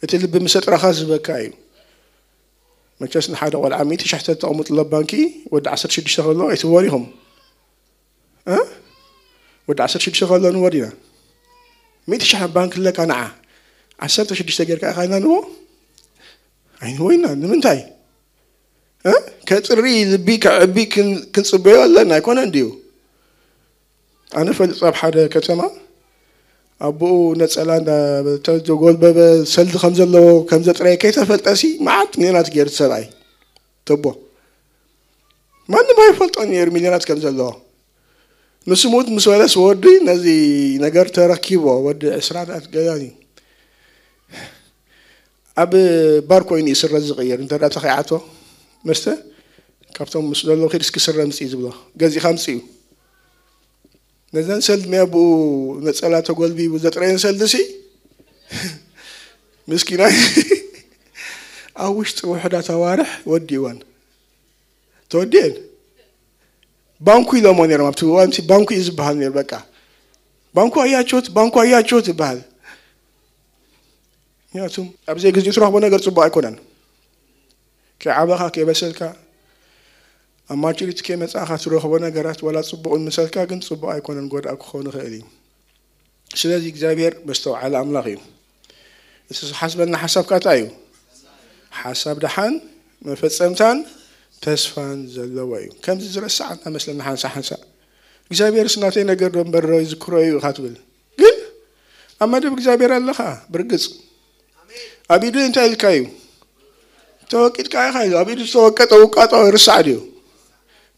እቲ ልቢ ምስ ኣጥራኻ ዝበካ እዩ። መቸስ ንሓደ ቆልዓ ሚእቲ ሽሕ ተተቐምጥሎ ኣብ ባንኪ ወዲ ዓሰርተ ሽዱሽተ ከሎ ኣይትወን ኢኹም። እ? ወዲ ዓሰርተ ሽዱሽተ ከሎ ንወር ኢና። ሚእቲ ሽሕ ኣብ ባንኪ ኣለካ ንዓ። ዓሰርተ ሽዱሽተ ጌርካ ኢኻ ኢልና ንዎ? ኣይንወይና። ንምንታይ? እ? ከጽሪ ልቢ ከዕቢ ክን-፣ ክንጽበዮ ኣለና ኣይኮነን ድዩ? ኣነ ፈልጥ ኣብ ሓደ ከተማ ኣቦኡ ነጸላ እንዳ ተጎልበበ ሰልዲ ከም ዘለዎ ከም ዘጥረየ ከይተፈልጠሲ መዓት ሚልዮናት ገይሩ እቲ ሰብኣይ። ተቦ። ማንም ኣይፈልጦን ነይሩ ሚልዮናት ከም ዘለዎ። ንሱ ሙት ምስ በለስ ወዲ ነዚ ነገር ተረኪቦ፣ ወዲ ዕስራ ናት ገዛን እዩ። ኣብ ባር ኮይኑ እዩ ስረ ዝቕይር። እንተ ደኣ ተኺዓቶ መስተ ካብቶም ምስ ዘለዉ ኺድ እስኪ ስረ ምጽእ ዝብሎ። ገዚእኻ ምጽኡ። ነዘን ሰልዲ ናይ ኣቦኡ ነጸላ ተጎልቢቡ ዘጥረየን ሰልዲ ሲ ምስኪናይ ኣብ ውሽጢ ውሕዳት ኣዋርሕ ወዲእወን። ተወዲአን። ባንኩ ኢሎሞ ነይሮም ኣብቲ እዋን፣ እቲ ባንኩ እዩ ዝበሃል ነይሩ። በቃ ባንኩ ኣያችሁት፣ ባንኩ ኣያችሁት ይበሃል። ምክንያቱም ኣብ ዘይግዚኡ ትረኽቦ ነገር ጽቡቕ ኣይኮነን። ከይዓበኻ፣ ከይበሰልካ፣ ኣብ ማቹሪቲ ከይመጻእካ ትረኽቦ ነገራት ዋላ ጽቡቕ ይምሰልካ፣ ግን ጽቡቕ ኣይኮነን፣ ጎዳኢ ክኸውን ይኽእል እዩ። ስለዚ እግዚኣብሔር መስተውዓሊ ኣምላኽ እዩ። እቲ ዝሓስበልና ሓሳብ ካታ እዩ። ሓሳብ ደሓን መፈጸምታን ተስፋን ዘለዎ እዩ። ከምዚ ዝረሳዕና መስለና ሓንሳ ሓንሳ። እግዚኣብሔርስ ናተይ ነገር ዶ እምበር ዶ ይዝክሮ እዩ ኢኻ ትብል። ግን ኣብ መደብ እግዚኣብሔር ኣለኻ ብርግጽ። ኣብ ኢዱ እንታይ ኢልካ እዩ? ተወቂጥካ ኢኻ ኢሉ። ኣብ ኢዱ ዝተወቀጠ ውቃጦ ርሳዕ ድዩ?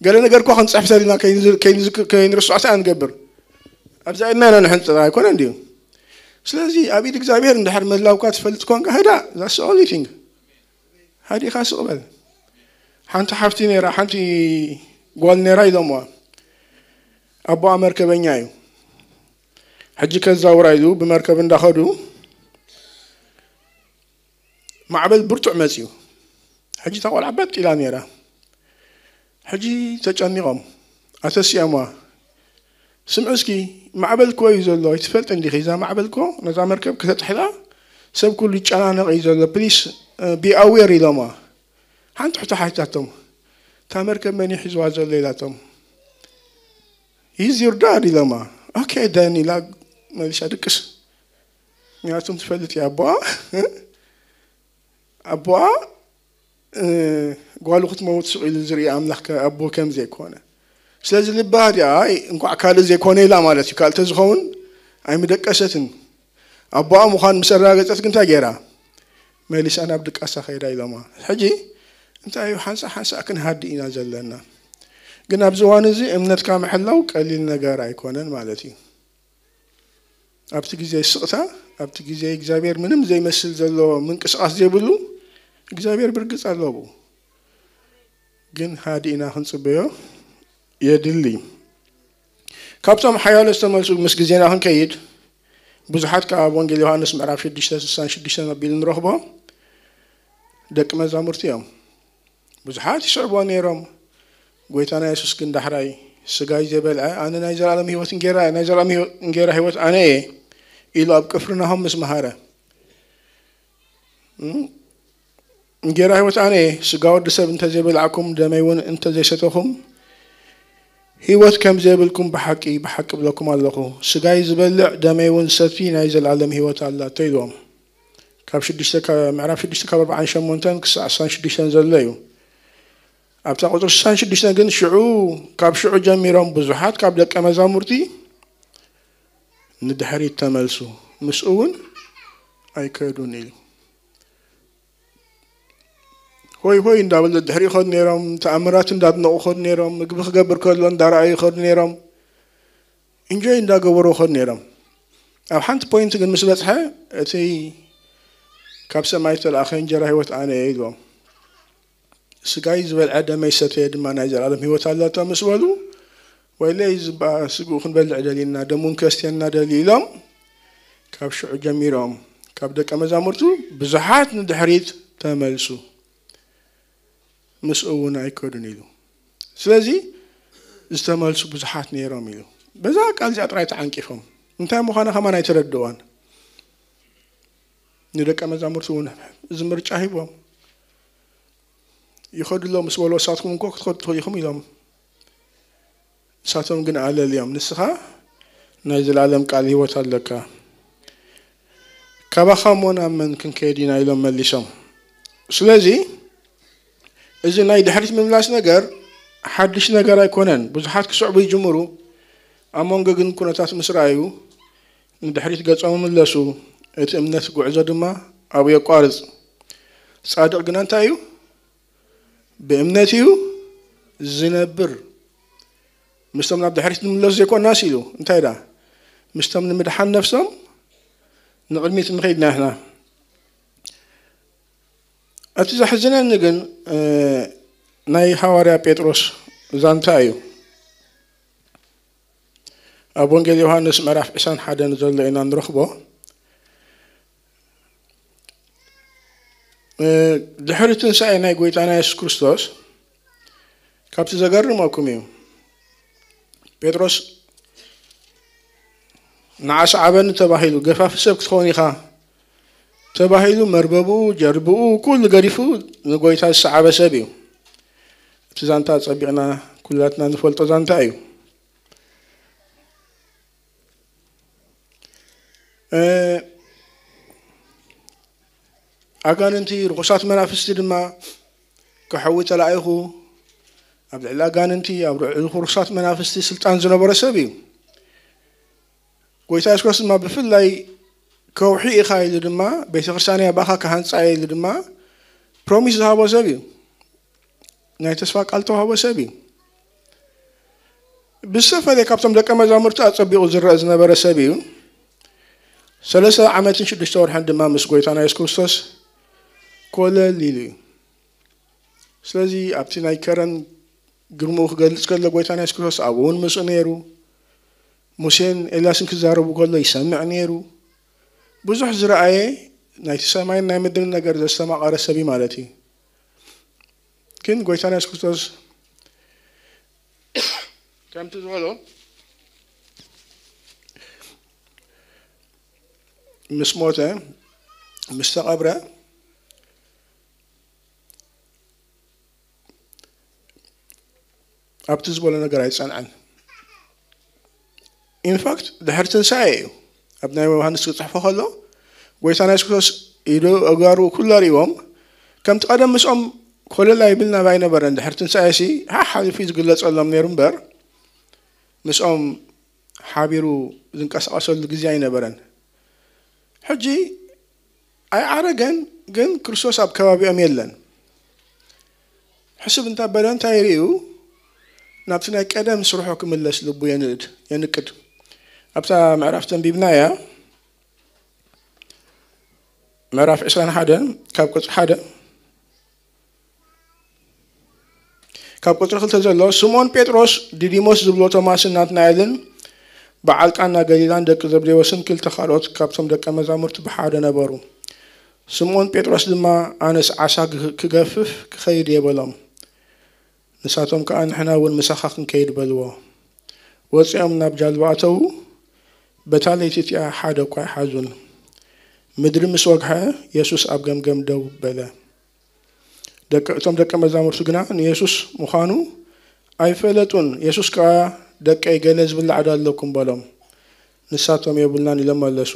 ገለ ነገር እኳ ክንጽሕፍ ተሊና ከይንዝ-፣ ከይንዝክ-፣ ከይንርስዖ እንታይ ንገብር? ኣብዛ ኢድና ኢና ንሕንጽር ኣይኮነን ድዩ? ስለዚ ኣብ ኢድ እግዚኣብሔር እንድሕር ምህላውካ ትፈልጥ ኮንካ ህዳ፣ that's the only thing። ሃዲኻ ስቕ በል። ሓንቲ ሓፍቲ ነይራ፣ ሓንቲ ጓል ነይራ ኢሎምዋ። ኣቦኣ መርከበኛ እዩ። ሕጂ ከዛውራ ኢሉ ብመርከብ እንዳኸዱ ማዕበል ብርቱዕ መጽዩ። ሕጂ እታ ቆልዓ በጥ ኢላ ነይራ። ሕጂ ተጨኒቖም ኣተሲኦምዋ። ስምዒ እስኪ ማዕበል እኮ እዩ ዘሎ፣ ኣይትፈልጥን ዲኺ? እዛ ማዕበል እኮ ነዛ መርከብ ከተጥሕላ ሰብ ኩሉ ይጨናነቕ እዩ ዘሎ፣ ፕሊስ ቢ ኣዌር ኢሎምዋ። ሓንቲ ሕቶ ሓቲታቶም፣ እታ መርከብ መን እዩ ሒዝዋ ዘሎ ኢላቶም። He's your dad ኢሎምዋ። ኦኬ ደን ኢላ መሊሳ ድቅስ። ምክንያቱም ትፈልጥ እያ ኣቦኣ ኣቦኣ እ፣ ጓሉ ክትመውት ስቕ ኢሉ ዝርኢ ኣምላኽ ከ-፣ ኣቦ ከም ዘይኮነ። ስለዚ ልባ እዚኣ፣ ኣይ፣ እንኳዕ ካልእ ዘይኮነ ኢላ ማለት እዩ። ካልእ ተዝኸውን ኣይምደቀሰትን። ኣቦኣ ምዃን ምስ ኣረጋገጸት ግን እንታይ ገይራ? መሊሳ ናብ ድቃሳ ከይዳ ኢሎማ። ሕጂ እንታይ እዩ፣ ሓንሳእ ሓንሳእ ክንሃዲ ኢና ዘለና። ግን ኣብዚ እዋን እዚ እምነትካ ምሕላው ቀሊል ነገር ኣይኮነን ማለት እዩ። ኣብቲ ግዜ ስቕታ፣ ኣብቲ ግዜ እግዚኣብሔር ምንም ዘይመስል ዘሎ ምንቅስቓስ ዘይብሉ፣ እግዚኣብሔር ብርግጽ ኣለዎ። ግን ሃዲእና ክንጽበዮ የድሊ። ካብቶም ሓያሎ ዝተመልሱ፣ ምስ ግዜና ክንከይድ፣ ብዙሓት ካብ ኣብ ወንጌል ዮሃንስ ምዕራፍ ሽዱሽተ ስሳን ሽዱሽተን ኣቢሉ ንረኽቦ ደቂ መዛሙርቲ እዮም። ብዙሓት ይስዕብዎ ነይሮም። ጎይታና የሱስ ግን ዳሕራይ፣ "ስጋይ ዘበልዐ ኣነ ናይ ዘላለም ህይወት እንጌራ፣ ናይ ዘላለም ህይወ-፣ እንጌራ ህይወት ኣነ እየ" ኢሉ ኣብ ቅፍርናሆም ምስ መሃረ፣ እም፣ "እንጌራ ህይወት ኣነ እየ፣ ስጋ ወዲ ሰብ እንተዘይበላዕኩም፣ ደመይ እውን እንተዘይሰተኹም፣ ህይወት ከም ዘይብልኩም ብሓቂ፣ ብሓቂ እብለኩም ኣለኹ። ስጋይ ዝበልዕ፣ ደመይ እውን ዝሰቲ ናይ ዘላለም ህይወት ኣላቶ" ኢልዎም። ካብ ሽዱሽተ፣ ካብ ምዕራፍ ሽዱሽተ ካብ ኣርብዓን ሸሞንተን ክሳዕ ስሳን ሽዱሽተን ዘሎ እዩ። ኣብታ ቁጽሪ ስሳን ሽዱሽተን ግን ሽዑ፣ ካብ ሽዑ ጀሚሮም ብዙሓት ካብ ደቀ መዛሙርቲ ንድሕሪት ተመልሱ፣ ምስኡ እውን ኣይከዱን ኢሉ። ሆይ ሆይ እንዳበሉ ድሕሪ ይኸዱ ነይሮም፣ ተኣምራት እንዳድነቑ ይኸዱ ነይሮም፣ ምግቢ ክገብር ከሎ እንዳረኣዩ ይኸዱ ነይሮም፣ ኢንጆይ እንዳገበሩ ይኸዱ ነይሮም። ኣብ ሓንቲ ፖይንት ግን ምስ በጽሐ፣ እቲ ካብ ሰማይ ዝተላእኸ እንጀራ ህይወት ኣነ እየ ኢልዎም። "ስጋይ ዝበልዐ ደመይ ዝሰተየ ድማ ናይ ዘላለም ህይወት ኣላቶ" ምስ በሉ፣ "ወይለይ፣ እዚ እባ ስግኡ ክንበልዕ ደሊና፣ ደሙ ከስትየና ደልዩ" ኢሎም፣ ካብ ሽዑ ጀሚሮም ካብ ደቀ መዛሙርቱ ብዙሓት ንድሕሪት ተመልሱ፣ ምስኡ እውን ኣይከዱን ኢሉ። ስለዚ ዝተመልሱ ብዙሓት ነይሮም ኢሉ። በዛ ቃል እዚኣ ጥራይ ተዓንቂፎም፣ እንታይ ምዃና ከማን ኣይተረድእዋን። ንደቀ መዛሙርቱ እውን እዚ ምርጫ ሂቦም። "ይኸዱ ኣለዉ" ምስ በልዎ፣ "ንሳትኩም እንኮ ክትኸዱ ትኽእሉ ኢኹም" ኢሎም። ንሳቶም ግን ኣለልዮም፣ "ንስኻ ናይ ዘላለም ቃል ህይወት ኣለካ፣ ካባኻ እሞ ናብ መን ክንከይድ ኢና?" ኢሎም መሊሶም። ስለዚ እዚ ናይ ድሕሪት ምምላስ ነገር ሓድሽ ነገር ኣይኮነን። ብዙሓት ክስዕቡ ይጅምሩ፣ ኣብ መንጎ ግን ኩነታት ምስ ረኣዩ ንድሕሪት ገጾም ይምለሱ፣ እቲ እምነት ጉዕዞ ድማ ኣብኡ የቋርጽ። ጻድቕ ግና እንታይ እዩ? ብእምነት እዩ ዝነብር። ምስቶም ናብ ድሕሪት ንምለሱ ዘይኮናስ ኢሉ፣ እንታይ ደኣ? ምስቶም ንምድሓን ነፍሶም ንቕድሚት ምኸይድና ኢሕና። እቲ ዘሕዝነኒ ግን፣ እ፣ ናይ ሃዋርያ ጴጥሮስ ዛንታ እዩ። ኣብ ወንጌል ዮሃንስ ምዕራፍ ዕስራን ሓደን ዘሎ ኢና ንረኽቦ። እ፣ ድሕሪ ትንሳኤ ናይ ጎይታና የሱስ ክርስቶስ፣ ካብቲ ዘገርመኩም እዩ። ጴጥሮስ ንዓ ሰዓበኒ ተባሂሉ፣ ገፋፊ ሰብ ክትኸውን ኢኻ ተባሂሉ፣ መርበብኡ፣ ጀልብኡ፣ ኩሉ ገዲፉ ንጎይታ ዝሰዓበ ሰብ እዩ። እቲ ዛንታ ጸቢቕና ኩላትና ንፈልጦ ዛንታ እዩ። እ፣ ኣጋንንቲ፣ ርኹሳት መናፍስቲ ድማ ከሕዊ ተላኢኹ፣ ኣብ ልዕሊ ኣጋንንቲ፣ ኣብ ልዕሊ ርኹሳት መናፍስቲ ስልጣን ዝነበሮ ሰብ እዩ። ጎይታ የሱስ ክርስቶስ ድማ ብፍላይ ከውሒ ኢኻ ኢሉ ድማ፣ ቤተ ክርስቲያን እያ ብኣኻ ክሃንጻ እየ ኢሉ ድማ ፕሮሚስ ዝሃቦ ሰብ እዩ። ናይ ተስፋ ቃል ተዋህቦ ሰብ እዩ። ብዝተፈለየ ካብቶም ደቀ መዛሙርቲ ኣጸቢቑ ዝረአ ዝነበረ ሰብ እዩ። ሰለስተ ዓመትን ሽዱሽተ ወርሕን ድማ ምስ ጎይታና የሱስ ክርስቶስ ኮለል ኢሉ እዩ። ስለዚ ኣብቲ ናይ ከረን ግርምኡ ክገልጽ ከሎ ጎይታና የሱስ ክርስቶስ ኣብኡ እውን ምስኡ ነይሩ። ሙሴን ኤልያስን ክዛረቡ ከሎ ይሰምዕ ነይሩ። ብዙሕ ዝረኣየ ናይቲ ሰማይን ናይ ምድርን ነገር ዘስተማቐረ ሰብ እዩ ማለት እዩ። ግን ጎይታና የሱስ ክርስቶስ ከምቲ ዝበሎ ምስ ሞተ፣ ምስ ተቐብረ፣ ኣብቲ ዝበሎ ነገር ኣይጸንዐን። ኢንፋክት ድሕሪ ትንሳኤ እዩ። ኣብ ናይ ዮሃንስ ክጽሕፎ ከሎ፣ ጎይታና የሱስ ክርስቶስ ኢዱ፣ ኣእጋሩ ኩሉ ኣርእዎም፣ ከምቲ ቀደም ምስኦም ኮለል ኣይብል ናብ ኣይነበረን። ድሕሪ ትንሳኤ ሲ ሓሓሊፉ እዩ ዝግለጸሎም ነይሩ እምበር፣ ምስኦም ሓቢሩ ዝንቀሳቐሰሉ ግዜ ኣይነበረን። ሕጂ ኣይዓረገን፣ ግን ክርስቶስ ኣብ ከባቢኦም የለን። ሕስብ እንታ በለ እንታይ ርእዩ? ናብቲ ናይ ቀደም ስርሖ ክምለስ ልቡ የንእድ የንቅድ። ኣብታ ምዕራፍ ተንቢብናያ፣ ምዕራፍ ዕስራን ሓደን ካብ ቁጽሪ ሓደ፣ ካብ ቁጽሪ ክልተ ዘሎ፣ ስምዖን ጴጥሮስ፣ ዲዲሞስ ዝብሎ ቶማስን ናትናኤልን፣ በዓል ቃና ገሊላን ደቂ ዘብዴዎስን ክልተ ካልኦት ካብቶም ደቀ መዛሙርቲ ብሓደ ነበሩ። ስምዖን ጴጥሮስ ድማ፣ ኣነስ ዓሳ ክገፍፍ ክኸይድ እየ በሎም። ንሳቶም ከኣ፣ ንሕና እውን ምሳኻ ክንከይድ በልዎ። ወጺኦም ናብ ጃልባ ኣተዉ። በታ ለይቲ እቲኣ ሓደ እኳ ኣይሓዙን። ምድሪ ምስ ወግሐ፣ የሱስ ኣብ ገምገም ደው በለ። ደቂ እቶም ደቀ መዛሙርቱ ግና ንየሱስ ምዃኑ ኣይፈለጡን። የሱስ ከኣ፣ ደቀይ፣ ገለ ዝብላዕ ዶ ኣለኩም? በሎም። ንሳቶም፣ የብልናን ኢሎም መለሱ።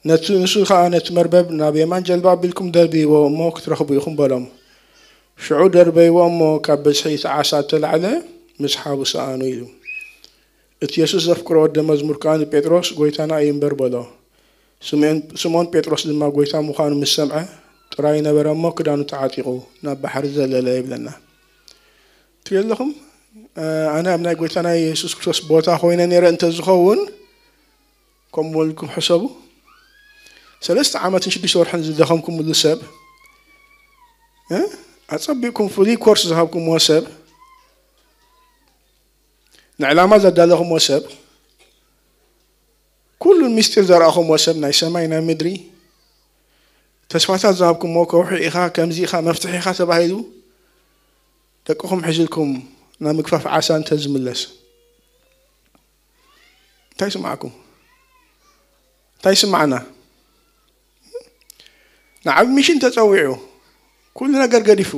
ነቲ፣ ንሱ ከኣ ነቲ መርበብ ናብ የማን ጀልባ ኣቢልኩም ደርብይዎ እሞ ክትረኽቡ ኢኹም በሎም። ሽዑ ደርበይዎ እሞ ካብ ብዝሒ እቲ ዓሳ እተላዕለ ምስሓቡ ሰኣኑ ኢሉ። እቲ የሱስ ዘፍቅሮ ወዲ መዝሙር ከኣ ንጴጥሮስ፣ ጐይታና እዩ እምበር በሎ። ስምኦን ጴጥሮስ ድማ ጐይታ ምዃኑ ምስ ሰምዐ ጥራይ ነበረ እሞ ክዳኑ ተዓጢቑ ናብ ባሕሪ ዘለለ ይብለና። ትሪኦ ኣለኹም? ኣነ ኣብ ናይ ጐይታ ናይ የሱስ ክርስቶስ ቦታ ኮይነ ነይረ እንተዝኸውን ከምኡ በልኩም ሕሰቡ። ሰለስተ ዓመትን ሽዱሽተ ወርሕን ዝደኸምኩምሉ ሰብ፣ ኣጸቢቕኩም ፍሉይ ኮርስ ዝሃብኩምዎ ሰብ፣ ንዕላማ ዘዳለኹምዎ ሰብ፣ ኩሉን ምስጢር ዘርኣኹምዎ ሰብ፣ ናይ ሰማይ ናይ ምድሪ ተስፋታት ዝሃብኩምዎ፣ ከውሒ ኢኻ፣ ከምዚ ኢኻ፣ መፍትሒ ኢኻ ተባሂሉ ደቅኹም ሒዝልኩም ናብ ምግፋፍ ዓሳ እንተዝምለስ እንታይ ይስምዓኩም? እንታይ ይስምዓና? ንዓቢ ሚሽን ተጸዊዑ፣ ኩሉ ነገር ገዲፉ፣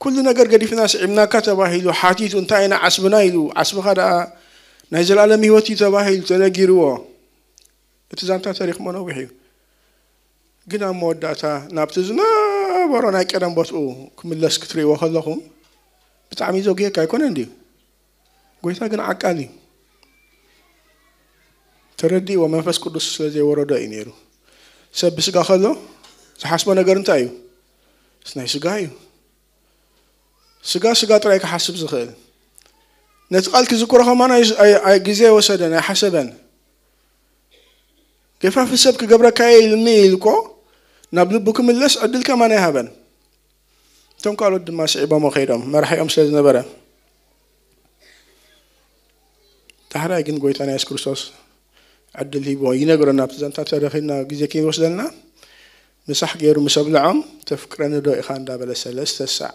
ኩሉ ነገር ገዲፍና ስዒብናካ ተባሂሉ ሓቲቱ፣ እንታይ ኢና ዓስብና ኢሉ፣ ዓስብኻ ደኣ ናይ ዘላለም ህይወት እዩ ተባሂሉ ተነጊርዎ። እቲ ዛንታ ተሪኽሞ ነዊሕ እዩ። ግን ኣብ መወዳእታ ናብቲ ዝነበሮ ናይ ቀደም ቦትኡ ክምለስ ክትርእይዎ ከለኹም ብጣዕሚ ዘጉየካ ኣይኮነን ድዩ? ጎይታ ግን ዓቃል እዩ። ተረዲእዎ መንፈስ ቅዱስ ስለ ዘይወረዶ እዩ ነይሩ። ሰብ ብስጋ ከሎ ዝሓስቦ ነገር እንታይ እዩ? ምስ ናይ ስጋ እዩ። ስጋ ስጋ ጥራይ ክሓስብ ዝኽእል። ነቲ ቃል ክዝክሮ ከማን ኣይ-፣ ኣይ-፣ ኣይ-፣ ግዜ ኣይወሰደን፣ ኣይሓሰበን። ገፋፊ ሰብ ክገብረካ እየ ኢሉኒ ኢሉ እኮ ናብ ልቡ ክምለስ ዕድል ከማን ኣይሃበን። እቶም ካልኦት ድማ ስዒቦሞ ከይዶም፣ መራሒኦም ስለ ዝነበረ። ዳሕራይ ግን ጎይታና የሱስ ክርስቶስ ዕድል ሂብዎ ይነግረና። ኣብቲ ዛንታ ተረኺብና ግዜ ከይወስደልና፣ ምሳሕ ገይሩ ምስ ኣብልዖም፣ "ተፍቅረኒ ዶ ኢኻ?" እንዳበለ ሰለስተ ሳዕ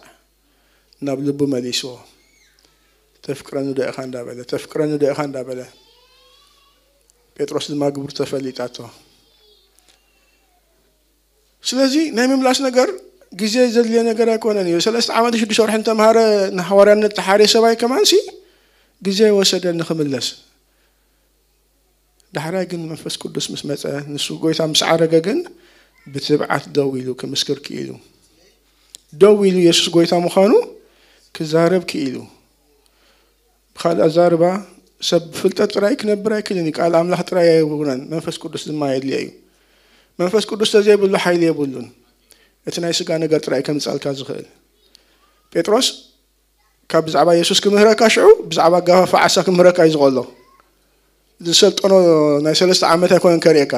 ናብ ልቡ መሊስዎ። "ተፍቅረኒ ዶ ኢኻ?" እንዳበለ፣ "ተፍቅረኒ ዶ ኢኻ?" እንዳበለ፣ ጴጥሮስ ድማ ግብሩ ተፈሊጣቶ። ስለዚ ናይ ምምላስ ነገር ግዜ ዘድልዮ ነገር ኣይኮነን እዩ። ሰለስተ ዓመት ሽዱሽተ ወርሒ እንተምሃረ ንሃዋርያነት ተሓርየ ሰብኣይ ከማንሲ ግዜ ወሰደ ንኽምለስ። ዳሕራይ ግን መንፈስ ቅዱስ ምስ መጸ፣ ንሱ ጎይታ ምስ ዓረገ ግን ብትብዓት ደው ኢሉ ክምስክር ክኢሉ። ደው ኢሉ የሱስ ጎይታ ምዃኑ ክዛረብ ክኢሉ። ብኻልእ ኣዛርባ፣ ሰብ ብፍልጠት ጥራይ ክነብር ኣይክእልን እዩ። ቃል ኣምላኽ ጥራይ ኣይውነን፣ መንፈስ ቅዱስ ድማ የድልዮ እዩ። መንፈስ ቅዱስ ተዘይብሉ ሓይሊ የብሉን። እቲ ናይ ስጋ ነገር ጥራይ ከምጻልካ ዝኽእል። ጴጥሮስ ካብ ብዛዕባ የሱስ ክምህረካ ሽዑ ብዛዕባ ኣጋፋፍ ዓሳ ክምህረካ እዩ ዝቐሎ። ዝሰልጠኖ ናይ ሰለስተ ዓመት ኣይኮነን ከርእየካ።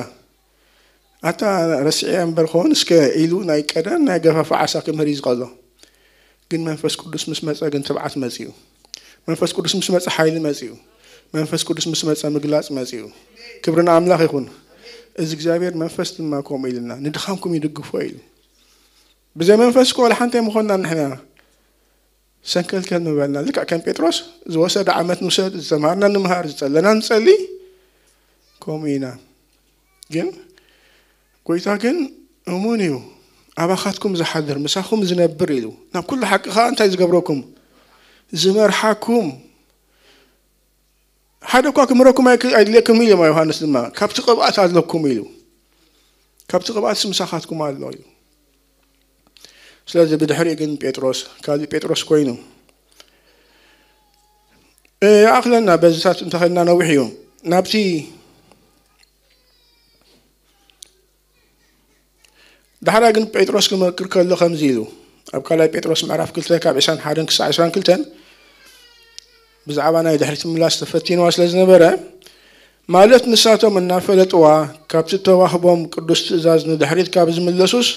ኣታ ረሲዐ እምበር ክኸውን እስከ ኢሉ ናይ ቀደም ናይ ኣጋፋፍ ዓሳ ክምህር እዩ ዝቐሎ። ግን መንፈስ ቅዱስ ምስ መጸ ግን ትብዓት መጺኡ። መንፈስ ቅዱስ ምስ መጸ ሓይሊ መጺኡ። መንፈስ ቅዱስ ምስ መጸ ምግላጽ መጺኡ። ክብሪ ንኣምላኽ ይኹን። እዚ እግዚኣብሔር መንፈስ ድማ ከምኡ ኢሉና፣ "ንድኻምኩም ይድግፎ" ኢሉ። ብዘይ መንፈስ እኮ ወላ ሓንቲ ኣይምኾንና ንሕና። ሰንከልከል ምበልና። ልክዕ ከም ጴጥሮስ ዝወሰደ ዓመት ንውሰድ፣ ዝተምሃርና ንምሃር፣ ዝጸለና ንጸሊ፣ ከምኡ ኢና። ግን ጎይታ ግን እሙን እዩ። "ኣባኻትኩም ዝሓድር፣ ምሳኹም ዝነብር" ኢሉ። ናብ ኩሉ ሓቂ ኸኣ እንታይ ዝገብረኩም? ዝመርሓኩም። ሓደ እኳ ክምህረኩም ኣይክ-፣ ኣይድልየኩም ኢሉ ዮሃንስ ድማ፣ "ካብቲ ቅብኣት ኣለኩም" ኢሉ። "ካብቲ ቅብኣትስ ምሳኻትኩም ኣሎ" ኢሉ። ስለዚ ብድሕሪኡ ግን ጴጥሮስ፣ ካልእ ጴጥሮስ ኮይኑ። እ፣ ይኣኽለና፣ በዚታት እንተኸድና ነዊሕ እዩ። ናብቲ ዳሕራ ግን ጴጥሮስ ክመክር ከሎ ከምዚ ኢሉ፣ ኣብ ካልኣይ ጴጥሮስ ምዕራፍ ክልተ ካብ ዕስራን ሓደን ክሳዕ ዕስራን ክልተን ብዛዕባ ናይ ድሕሪት ምላስ ተፈቲንዋ ስለ ዝነበረ፣ ማለት ንሳቶም እናፈለጥዋ ካብቲ ተዋህቦም ቅዱስ ትእዛዝ ንድሕሪት ካብ ዝምለሱስ፣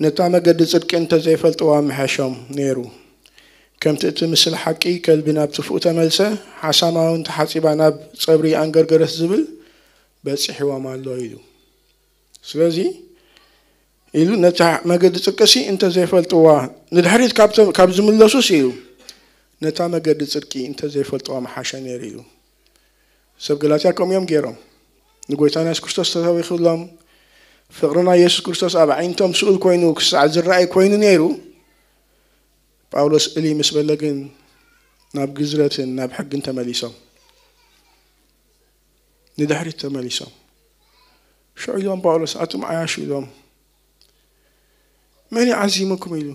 ነታ መገዲ ጽድቂ እንተዘይፈልጥዋ ምሐሾም ነይሩ። ከምቲ እቲ ምስል ሓቂ ከልቢ ናብ ትፉእ ተመልሰ፣ ሓሳማ እውን ተሓጺባ ናብ ጸብሪ ኣንገርገረት ዝብል በጺሕዎም ኣሎ ኢሉ። ስለዚ ኢሉ ነታ መገዲ ጽድቅሲ እንተዘይፈልጥዋ፣ ንድሕሪት ካብ ተ-፣ ካብ ዝምለሱስ ኢሉ ነታ መገዲ ጽድቂ እንተዘይፈልጥዋ ምሓሸ ነይሩ ኢሉ። ሰብ ገላትያ ከምኡ እዮም ገይሮም። ንጎይታና የሱስ ክርስቶስ ተሰቢኹሎም፣ ፍቕሪ ናይ የሱስ ክርስቶስ ኣብ ኣዒንቶም ስኡል ኮይኑ ክሳዕ ዝረኣይ ኮይኑ ነይሩ። ጳውሎስ እሊ ምስ በለ ግን ናብ ግዝረትን ናብ ሕግን ተመሊሶም። ንድሕሪት ተመሊሶም። ሽዑ ኢሎም ጳውሎስ፣ ኣቱም ዓያሹ ኢሎም፣ መን እዩ ዓዚሙኩም ኢሉ።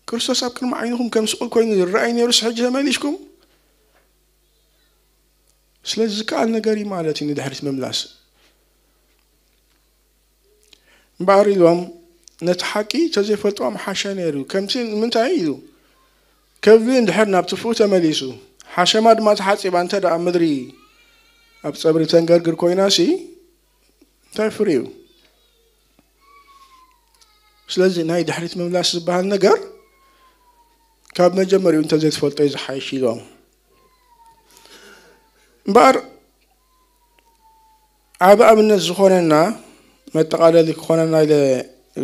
ክርስቶስ ኣብ ቅድሚ ዓይንኹም ከም ስቑል ኮይኑ ዝረኣይ ነይሩስ ሕጂ ተመሊስኩም? ስለዚ ዝከኣል ነገር እዩ ማለት እዩ ንድሕሪት ምምላስ። እምበኣር ኢሎም ነቲ ሓቂ ተዘይፈልጥዎም ሓሸ ነይሩ። ከምቲ ንምንታይ ኢሉ ከልቢ እንድሕር ናብ ትፉእ ተመሊሱ፣ ሓሸማ ድማ ተሓጺባ እንተ ደኣ ምድሪ ኣብ ጸብሪ ተንገርግር ኮይናሲ እንታይ ፍርዩ? ስለዚ ናይ ድሕሪት ምምላስ ዝበሃል ነገር ካብ መጀመሪኡ እንተዘይትፈልጦ እዩ ዝሓይሽ ኢሎም። እምበኣር ዓቢ ኣብነት ዝኾነና መጠቓለሊ ክኾነና ኢለ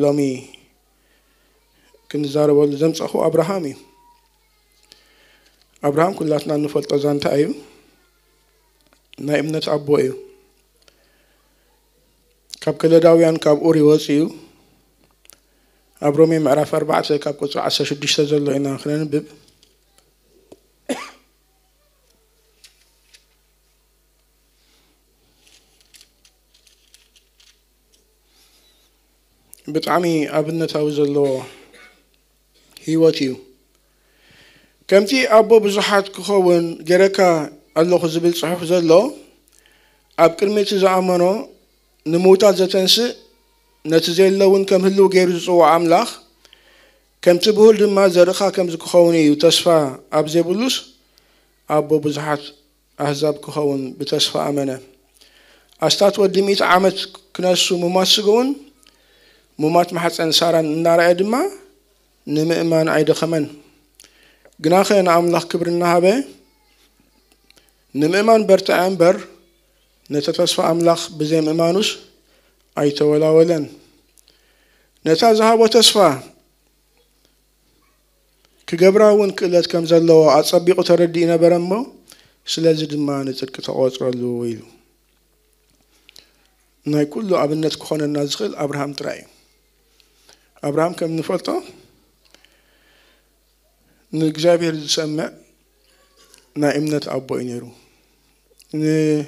ሎሚ ክንዛረበሉ ዘምጻኹ ኣብርሃም እዩ። ኣብርሃም ኩላትና እንፈልጦ ዛንታ እዩ። ናይ እምነት ኣቦ እዩ። ካብ ከለዳውያን ካብ ኡር ይወጽእ እዩ። ኣብ ሮሜ ምዕራፍ ኣርባዕተ ካብ ቁጽሪ ዓሰርተ ሽዱሽተ ዘሎ ኢና ክነንብብ። ብጣዕሚ ኣብነታዊ ዘለዎ ህይወት እዩ። ከምቲ ኣቦ ብዙሓት ክኸውን ገረካ ኣለኹ ዝብል ጽሑፍ ዘሎ፣ ኣብ ቅድሚ እቲ ዝኣመኖ ንምውታት ዘተንስእ፣ ነቲ ዘየለ እውን ከም ህልው ገይሩ ዝጽውዖ ኣምላኽ፣ ከምቲ ብሁል ድማ ዘርእኻ ከምዚ ክኸውን እዩ ተስፋ ኣብ ዘይብሉስ፣ ኣቦ ብዙሓት ኣህዛብ ክኸውን ብተስፋ ኣመነ። ኣስታት ወዲ ሚእቲ ዓመት ክነሱ ሙማት ስግኡን ሙማት ማሕፀን ሳራን እናረኣየ ድማ ንምእማን ኣይደኸመን። ግናኸ ንኣምላኽ ክብሪ እናሃበ ንምእማን በርትዐ እምበር፣ ነቲ ተስፋ ኣምላኽ ብዘይምእማኑስ ኣይተወላወለን። ነታ ዝሃቦ ተስፋ ክገብራ እውን ክእለት ከም ዘለዎ ኣጸቢቑ ተረዲኡ ነበረ እሞ፣ ስለዚ ድማ ንጽድቂ ተቖጽረሉ ኢሉ። ናይ ኩሉ ኣብነት ክኾነና ዝኽእል ኣብርሃም ጥራይ እዩ። ኣብርሃም ከም ንፈልጦ ንእግዚኣብሔር ዝሰምዕ ናይ እምነት ኣቦ እዩ ነይሩ። ን-፣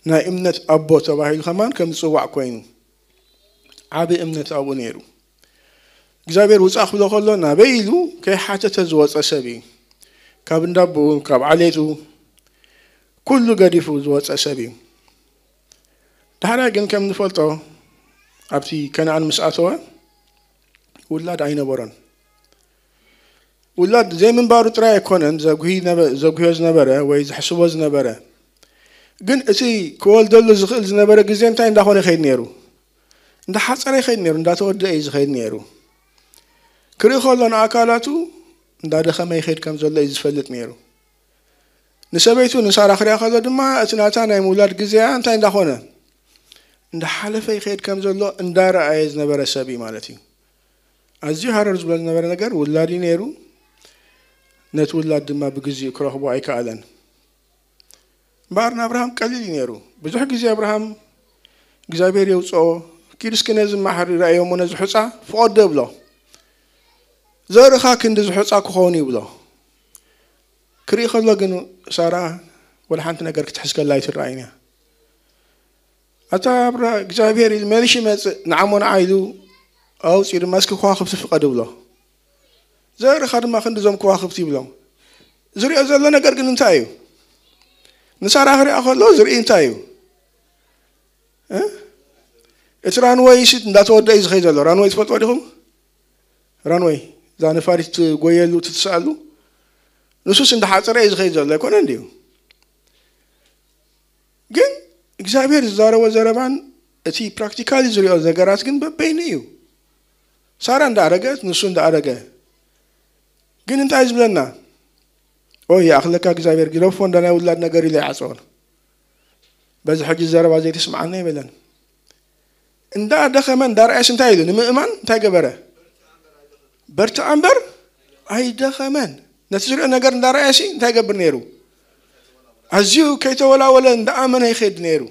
ናይ እምነት ኣቦ ተባሂሉ ከማን ከም ዝጽዋዕ ኮይኑ፣ ዓቢ እምነት ኣብኡ ነይሩ። እግዚኣብሔር ውጻእ ክብሎ ከሎ ናበይ ኢሉ ከይሓተተ ዝወጸ ሰብ እዩ። ካብ እንዳቦኡ፣ ካብ ዓሌቱ፣ ኩሉ ገዲፉ ዝወጸ ሰብ እዩ። ዳሕራይ ግን ከም ንፈልጦ ኣብቲ ከነኣን ምስ ኣተወ ውላድ ኣይነበሮን። ውላድ ዘይምንባሩ ጥራይ ኣይኮነን ዘጉሂ ነበ-፣ ዘጉህዮ ዝነበረ ወይ ዘሕስቦ ዝነበረ። ግን እቲ ክወልደሉ ዝኽእል ዝነበረ ግዜ እንታይ እንዳኾነ ይኸይድ ነይሩ? እንዳሓጸረ ይኸይድ ነይሩ፣ እንዳተወደአ እዩ ዝኸይድ ነይሩ። ክርኢ ከሎ ንኣካላቱ እንዳደኸመ ይኸይድ ከም ዘሎ እዩ ዝፈልጥ ነይሩ። ንሰበይቱ ንሳራ ክሪኣ ከሎ ድማ እቲ ናታ ናይ ምውላድ ግዜኣ እንታይ እንዳኾነ፣ እንዳሓለፈ ይኸይድ ከም ዘሎ እንዳረኣየ ዝነበረ ሰብ እዩ ማለት እዩ። ኣዝዩ ሃረር ዝብሎ ዝነበረ ነገር ውላድ እዩ ነይሩ። ነቲ ውላድ ድማ ብግዜኡ ክረኽቦ ኣይከኣለን። እምበኣር ንኣብርሃም ቀሊል እዩ ነይሩ። ብዙሕ ግዜ ኣብርሃም እግዚኣብሔር የውፅኦ፣ ኪድ እስኪ ነዚ ማሕር ይረኣዮ እሞ ነዚ ሑፃ ፍቐዶ ይብሎ። ዘርእኻ ክንዲ እዚ ሑፃ ክኸውን ይብሎ። ክርኢ ከሎ ግን ሳራ ወላ ሓንቲ ነገር ክትሕዝ ከላ ኣይትረኣይን እያ። ኣታ ኣብራ እግዚኣብሔር ኢሉ መሊሽ ይመጽእ፣ ንዓሞ ንዓ ኢሉ ኣውፂኡ ድማ እስኪ ከዋኽብቲ ፍቐድ ይብሎ። ዘርእኻ ድማ ክንዲ እዞም ከዋኽብቲ ይብሎም። ዝሪኦ ዘሎ ነገር ግን እንታይ እዩ? ንሳራ ክሪኣ ከሎ ዝርኢ እንታይ እዩ? እ? እቲ ራንወይ ሲ እንዳተወደአ እዩ ዝኸይድ ዘሎ። ራንወይ ትፈልጥዎ ዲኹም? ራንወይ፣ እዛ ነፋሪት ትጎየሉ፣ ትትስኣሉ። ንሱስ እንዳሓፀረ እዩ ዝኸይድ ዘሎ፣ ኣይኮነን ድዩ? ግን እግዚኣብሔር ዝዛረቦ ዘረባን እቲ ፕራክቲካሊ ዝሪኦ ነገራት ግን በበይኑ እዩ። ሳራ እንዳኣረገት፣ ንሱ እንዳኣረገ። ግን እንታይ ዝብለና? ኦይ፣ ይኣኽለካ እግዚኣብሔር፣ ግደፎ፣ እንዳ ናይ ውላድ ነገር ኢለ ይዓፅወን። በዚ ሕጂ ዘረባ ዘይትስምዓና ይበለን። እንዳ ደኸመ፣ እንዳ ረኣየስ እንታይ ኢሉ? ንምእማን እንታይ ገበረ? በርትዐ እምበር ኣይደኸመን። ነቲ ዝሪኦ ነገር እንዳ ረኣየሲ እንታይ ይገብር ነይሩ? ኣዝዩ ከይተወላወለ እንዳ ኣመነ ይኸይድ ነይሩ።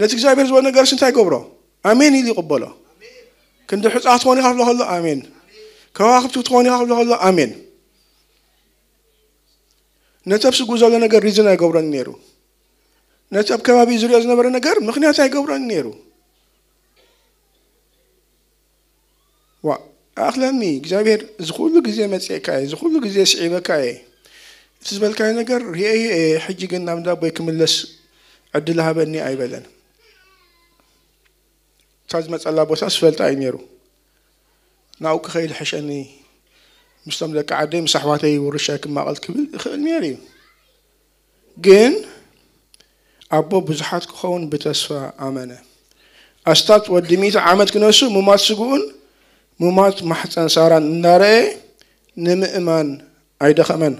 ነቲ እግዚኣብሔር ዝበሎ ነገርስ እንታይ ይገብሮ? ኣሜን ኢሉ ይቕበሎ። ክንዲ ሑጻ ክትኾን ኢኻ ክብሎ ከሎ ኣሜን። ከዋኽብቲ ክትኾን ኢኻ ክብሎ ከሎ ኣሜን። ነቲ ኣብ ስጉ ዘሎ ነገር ሪዝን ኣይገብሮን ነይሩ። ነቲ ኣብ ከባቢ ዝሪኦ ዝነበረ ነገር ምኽንያት ኣይገብሮን ነይሩ። ዋ፣ ኣኽለኒ እግዚኣብሔር፣ እዚ ኩሉ ግዜ መጽኤካ እየ፣ እዚ ኩሉ ግዜ ስዒበካ እየ። እቲ ዝበልካዮ ነገር ርእየ እየ፣ ሕጂ ግን ናብ እንዳቦይ ክምለስ ዕድል ሃበኒ ኣይበለን። እታ ዝመጸላ ቦታ ዝፈልጣ እዩ ነይሩ። ናብኡ ክኸይድ ሕሸኒ፣ ምስቶም ደቂ ዓደይ፣ ምስ ኣሕዋተይ ውርሻይ ክማቐል ክብል ይኽእል ነይሩ እዩ። ግን ኣቦ ብዙሓት ክኸውን ብተስፋ ኣመነ። ኣስታት ወዲ ሚእቲ ዓመት ክነሱ፣ ሙማት ስግኡን ሙማት ማሕፀን ሳራን እናረኣየ ንምእማን ኣይደኸመን።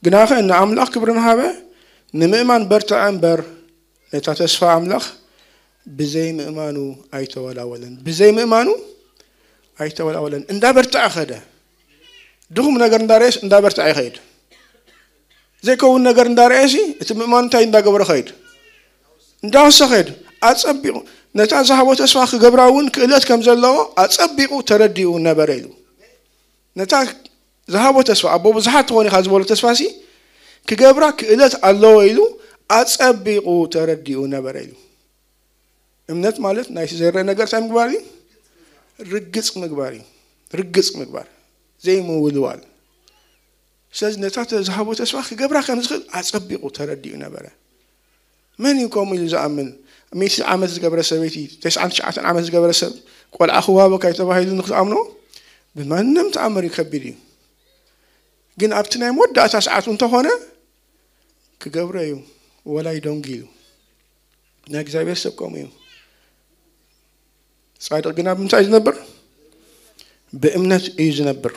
ግናኸ ንኣምላኽ ክብሪ እናሃበ ንምእማን በርትዐ እምበር፣ ነታ ተስፋ ኣምላኽ ብዘይ ምእማኑ ኣይተወላወለን። ብዘይ ምእማኑ ኣይተወላወለን። እንዳበርትዐ ኸደ። ድኹም ነገር እንዳረእየስ እንዳበርትዐ ይኸይድ። ዘይከውን ነገር እንዳረእየሲ እቲ ምእማኑ እንታይ እንዳገበረ ኸይድ? እንዳወሰኸ ኸይድ። ኣጸቢቑ ነታ ዝሃቦ ተስፋ ክገብራ እውን ክእለት ከም ዘለዎ ኣጸቢቑ ተረዲኡ ነበረ ኢሉ። ነታ ዝሃቦ ተስፋ፣ ኣቦ ብዙሓት ትኾን ኢኻ ዝበሎ ተስፋሲ ክገብራ ክእለት ኣለዎ ኢሉ ኣጸቢቑ ተረዲኡ ነበረ ኢሉ። እምነት ማለት ናይቲ ዘይረአ ነገር እንታይ ምግባር እዩ? ርግጽ ምግባር እዩ። ርግጽ ምግባር፣ ዘይምውልዋል። ስለዚ ነታ ተ-፣ ዝሃቦ ተስፋ ክገብራ ከም ዝኽእል ኣጸቢቑ ተረዲኡ ነበረ። መን እዩ ከምኡ ኢሉ ዝኣምን? ሚእቲ ዓመት ዝገበረ ሰበይቲ፣ ተስዓን ትሽዓተን ዓመት ዝገበረ ሰብ፣ ቆልዓ ክዋበካ እዩ ተባሂሉ ንክትኣምኖ ብማንም ተኣምር እዩ፣ ከቢድ እዩ። ግን ኣብቲ ናይ መወዳእታ ሰዓቱ እንተኾነ ክገብሮ እዩ፣ ወላ ይደንጉ ኢሉ። ናይ እግዚኣብሔር ሰብ ከምኡ እዩ። ጻድቕ ግና ብምንታይ እዩ ዝነብር? ብእምነት እዩ ዝነብር።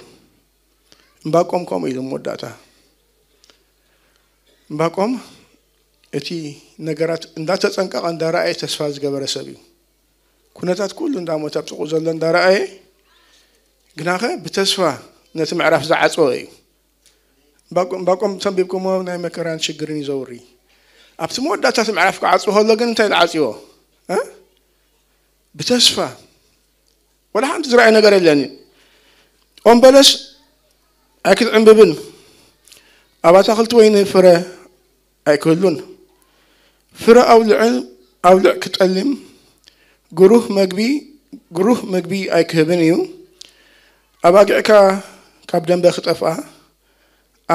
እምባቆም ከምኡ ኢሉ መወዳእታ። እምባቆም እቲ ነገራት እንዳተጸንቀቐ እንዳረኣየ ተስፋ ዝገበረ ሰብ እዩ። ኩነታት ኩሉ እንዳሞተ ኣብ ጥቕኡ ዘሎ እንዳረኣየ፣ ግናኸ ብተስፋ ነቲ ምዕራፍ ዝዓጸወ እዩ። እምባቆም፣ እምባቆም ተንቢብኩሞ ናይ መከራን ሽግርን እዩ ዘውሪ። ኣብቲ መወዳእታ እቲ ምዕራፍ ክዓጽዎ ከሎ ግን እንታይ ኢሉ ዓጽዎ? እ? ብተስፋ። ወላ ሓንቲ ዝረኣየ ነገር የለን። ኦም በለስ ኣይክትዕንብብን፣ ኣብ ኣታኽልቲ ወይኒ ፍረ ኣይክህሉን። ፍረ ኣውልዕን ኣውልዕ ክጠልም፣ ግሩህ መግቢ፣ ግሩህ መግቢ ኣይክህብን እዩ። ኣባጊዕካ ካብ ደንበ ክጠፍኣ፣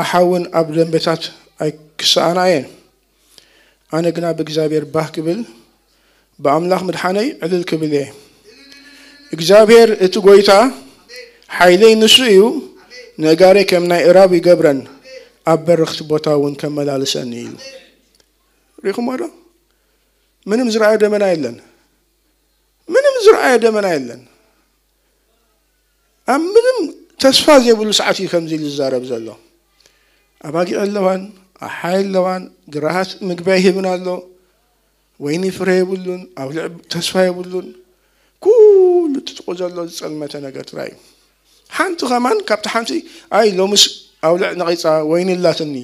ኣሓውን ኣብ ደንበታት ኣይክሰኣና እየን። ኣነ ግና ብእግዚኣብሔር ባህ ክብል፣ ብኣምላኽ ምድሓነይ ዕልል ክብል እየ። እግዚኣብሔር እቲ ጐይታ ሓይለይ ንሱ እዩ፣ ነጋረይ ከም ናይ እራብ ይገብረን፣ ኣብ በረኽቲ ቦታ እውን ከመላልሰኒ እዩ። ሪኹሞ ዶ? ምንም ዝረኣየ ደመና የለን። ምንም ዝረኣየ ደመና የለን። ኣብ ምንም ተስፋ ዘይብሉ ሰዓት እዩ ከምዚ ኢሉ ዝዛረብ ዘሎ። ኣባጊዕ ኣለዋን፣ ኣሓይ ኣለዋን፣ ግራሃት ምግቢ ኣይህብን ኣሎ፣ ወይኒ ፍረ የብሉን፣ ኣውልዕ ተስፋ የብሉን። ኩሉ ትጥቁ ዘሎ ዝጸልመተ ነገር ጥራይ እዩ። ሓንቲ ከማን ካብቲ ሓንቲ፣ ኣይ ሎምስ ኣውልዕ ነቒጻ፣ ወይኒ ኣላትኒ፣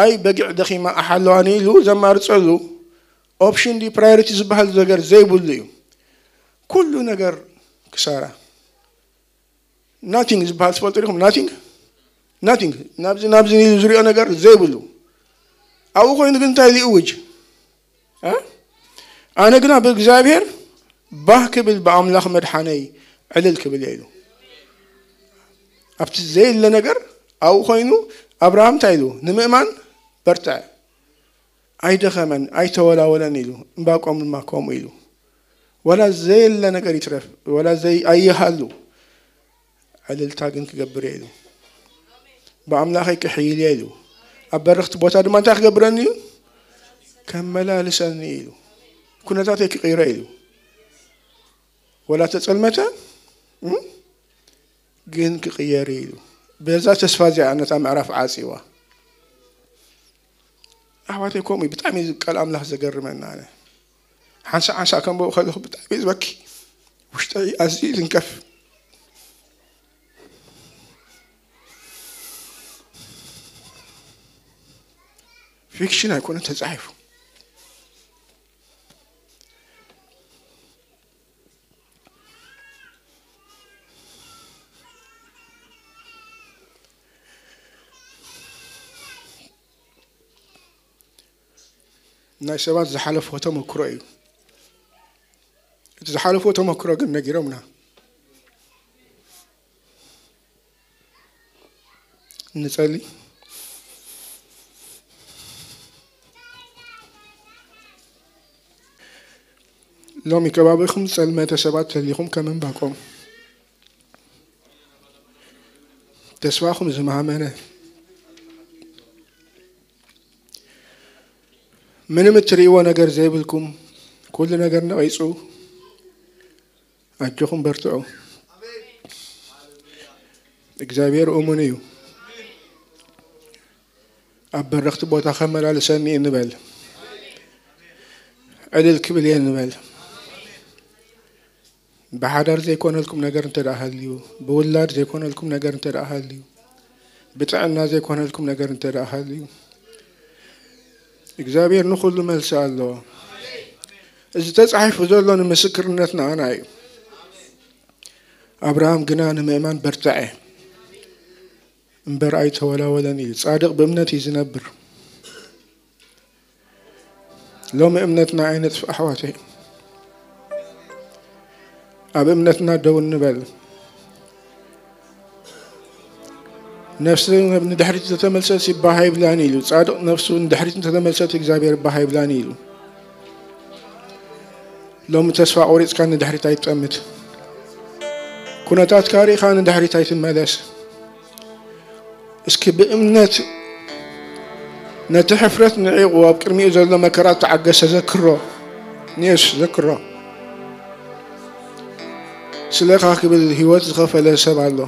ኣይ በጊዕ ደኺማ ኣሓለዋኒ ኢሉ ዘማርጸሉ ኦፕሽን ድዩ ፕራዮሪቲ ዝበሃል ነገር ዘይብሉ እዩ። ኩሉ ነገር ክሳራ። ናቲንግ ዝበሃል ትፈልጡ ዲኹም? ናቲንግ፣ ናቲንግ፣ ናብዚ፣ ናብዚ ዝሪኦ ነገር ዘይብሉ። ኣብኡ ኮይኑ ግን እንታይ ኢሉ ይእውጅ? እ? ኣነ ግና ብእግዚኣብሔር ባህ ክብል ብኣምላኽ መድሓነይ ዕልል ክብል እየ ኢሉ። ኣብቲ ዘየለ ነገር ኣብኡ ኮይኑ ኣብርሃም እንታይ ኢሉ? ንምእማን በርትዐ። ኣይደኸመን፣ ኣይተወላወለን ኢሉ። እምባቆም ድማ ከምኡ ኢሉ። ወላ ዘየለ ነገር ይትረፍ፣ ወላ ዘይ ኣይሃሉ፣ ዕልልታ ግን ክገብር እየ ኢሉ። ብኣምላኸይ ክሕይል እየ ኢሉ። ኣብ በረኽቲ ቦታ ድማ እንታይ ክገብረኒ እዩ? ከመላልሰኒ ኢሉ። ኩነታተይ ክቕይሮ ኢሉ። ወላ ተጸልመተ፣ እም? ግን ክቕየር ኢሉ። በዛ ተስፋ እዚኣ ነታ ምዕራፍ ዓጺዋ። ኣሕዋተይ፣ ከምኡ እዩ። ብጣዕሚ እዩ ቃል ኣምላኽ ዘገርመና። ኣነ ሓንሳእ ሓንሳእ ከንብቦ ከለኹ ብጣዕሚ እዩ ዝበኪ። ውሽጠይ ኣዝዩ እዩ ዝንከፍ። ፊክሽን ኣይኮነን ተጻሒፉ። ናይ ሰባት ዝሓለፎ ተመክሮ እዩ። እቲ ዝሓለፎ ተመክሮ ግን ነጊሮምና። ንጸሊ። ሎሚ ከባቢኹም ዝጸልመተ ሰባት ተሊኹም ከም እንባቆም ተስፋኹም ዝማመነ፣ ምንም እትርእይዎ ነገር ዘይብልኩም፣ ኩሉ ነገር ነቒጹ፣ ኣጆኹም በርትዑ። እግዚኣብሔር እሙን እዩ። ኣብ በረኽቲ ቦታ ከመላልሰኒ እዩ ንበል። ዕልል ክብል እየ ንበል። ብሓዳር ዘይኮነልኩም ነገር እንተ ደኣ ሃልዩ፣ ብውላድ ዘይኮነልኩም ነገር እንተ ደኣ ሃልዩ፣ ብጥዕና ዘይኮነልኩም ነገር እንተ ደኣ ሃልዩ፣ እግዚኣብሔር ንኹሉ መልሲ ኣለዎ። እዚ ተጻሒፉ ዘሎ ንምስክርነትና ኣና እዩ። ኣብርሃም ግና ንምእማን በርትዐ እምበር ኣይተወላወለን እዩ። ጻድቕ ብእምነት እዩ ዝነብር። ሎሚ እምነትና ኣይነጥፍ ኣሕዋተይ። ኣብ እምነትና ደው እንበል። ነፍሲ ንድሕሪት እንተተመልሰት ይባህ ኣይብላን ኢሉ። ጻድቕ ነፍሱ ንድሕሪት እንተተመልሰት እግዚኣብሔር ይባህ ኣይብላን ኢሉ። ሎሚ ተስፋ ቆሪጽካ ንድሕሪት ኣይትጠምት። ኩነታትካ ርኢኻ ንድሕሪት ኣይትመለስ። እስኪ ብእምነት ነቲ ሕፍረት ንዒቑ ኣብ ቅድሚኡ ዘሎ መከራ ተዓገሰ ዘክሮ። ንየሱስ ዘክሮ። ስለኻ ክብል ህይወት ዝኸፈለ ሰብ ኣሎ።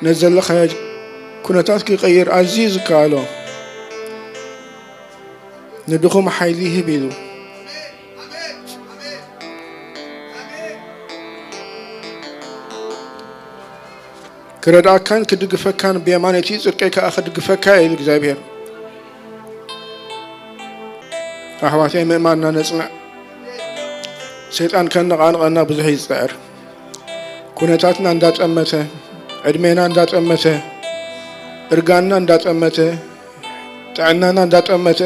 ነቲ ዘለኻዮ ኩነታት ክቐይር ኣዝዩ ዝከኣሎ። ንድኹም ሓይሊ ይህብ ኢሉ። ክረድኣካን ክድግፈካን ብየማነይቲ ጽድቀይ ከኣ ክድግፈካ ኢሉ እግዚኣብሔር። ኣሕዋተይ ምእማንና ነጽንዕ። ሰይጣን ከነቓንቐና ብዙሕ ይጽዕር። ኩነታትና እንዳጠመተ፣ ዕድሜና እንዳጠመተ፣ እርጋንና እንዳጠመተ፣ ጥዕናና እንዳጠመተ፣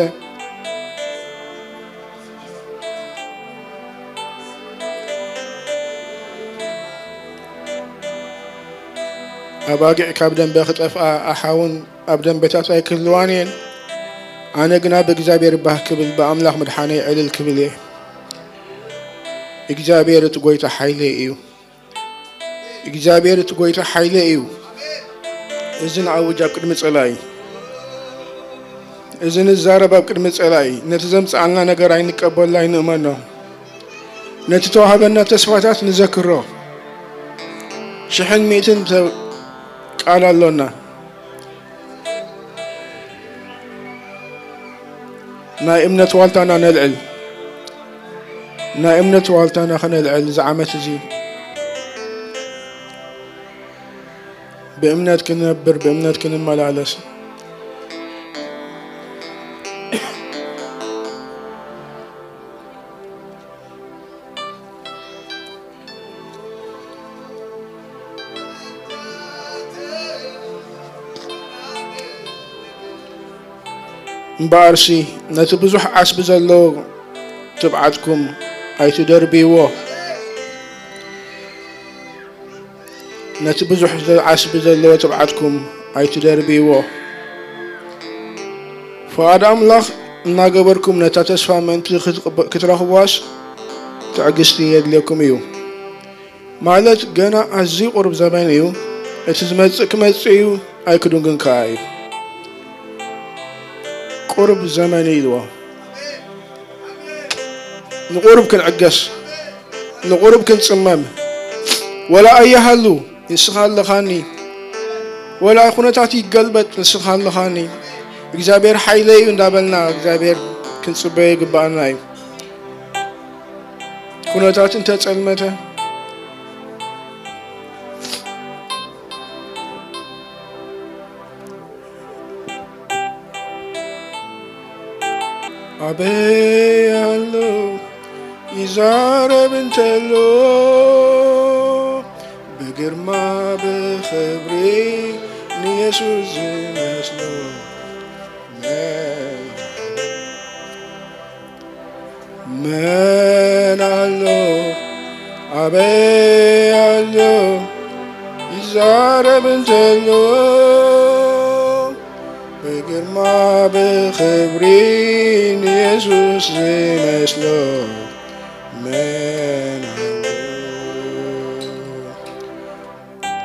ኣባጊዕ ካብ ደንበ ክጠፍኣ፣ ኣሓውን ኣብ ደንበታት ኣይክህልዋን እየን። ኣነ ግና ብእግዚኣብሔር ባህ ክብል፣ ብኣምላኽ ምድሓነይ ዕልል ክብል እየ። እግዚኣብሔር እቲ ጐይታ ሓይለይ እዩ። እግዚኣብሔር እቲ ጐይታ ሓይለይ እዩ። እዚ ንኣውጅ ኣብ ቅድሚ ጸላኢ፣ እዚ ንዛረብ ኣብ ቅድሚ ጸላኢ። ነቲ ዘምጽኣልና ነገር ኣይንቀበሎ፣ ኣይንእመኖ። ነቲ ተዋህበና ተስፋታት ንዘክሮ። ሽሕን ሚእትን ተ-፣ ቃል ኣሎና። ናይ እምነት ዋልታና ነልዕል። ናይ እምነት ዋልታና ከነልዕል እዚ ዓመት እዚ ብእምነት ክንነብር፣ ብእምነት ክንመላለስ። እምበኣርሲ ነቲ ብዙሕ ዓስቢ ዘለዎ ትብዓትኩም ኣይትደርብይዎ። ነቲ ብዙሕ ዘ-፣ ዓስቢ ዘለዎ ትብዓትኩም ኣይትደርብይዎ። ፍቓድ ኣምላኽ እናገበርኩም ነታ ተስፋ ምእንቲ ክትቕበ-፣ ክትረኽብዋስ ትዕግስቲ የድልየኩም እዩ። ማለት ገና ኣዝዩ ቁሩብ ዘመን እዩ። እቲ ዝመጽእ ክመጽእ እዩ፣ ኣይክድንግን ከኣ እዩ። ቁሩብ ዘመን እዩ ኢልዎ። ንቁሩብ ክንዕገስ፣ ንቁሩብ ክንጽመም። ወላ ኣይሃሉ ንስኻ ኣለኻኒ፣ ወላ ኩነታት ይገልበጥ ንስኻ ኣለኻኒ። እግዚኣብሔር ሓይለይ እዩ እንዳበልና እግዚኣብሔር ክንጽበዮ ይግባኣና እዩ። ኩነታት እንተጸልመተ ኣበይ ኣሎ ይዛረብ እንተሎ ብግርማ ብኽብሪ ንየሱስ ዝመስሎ መን ኣሎ ኣበይ ኣሎ ይዛረብ እንተሎ ብግርማ ብኽብሪ ንየሱስ ዝመስሎ መን ኣሎ?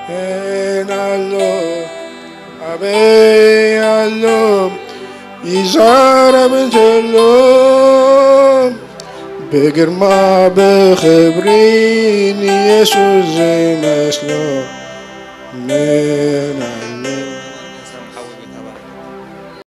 መን ኣሎ ኣበይ ኣሎ ይዛረብ እንተሎ ብግርማ ብኽብሪ ንየሱስ ዝመስሎ መን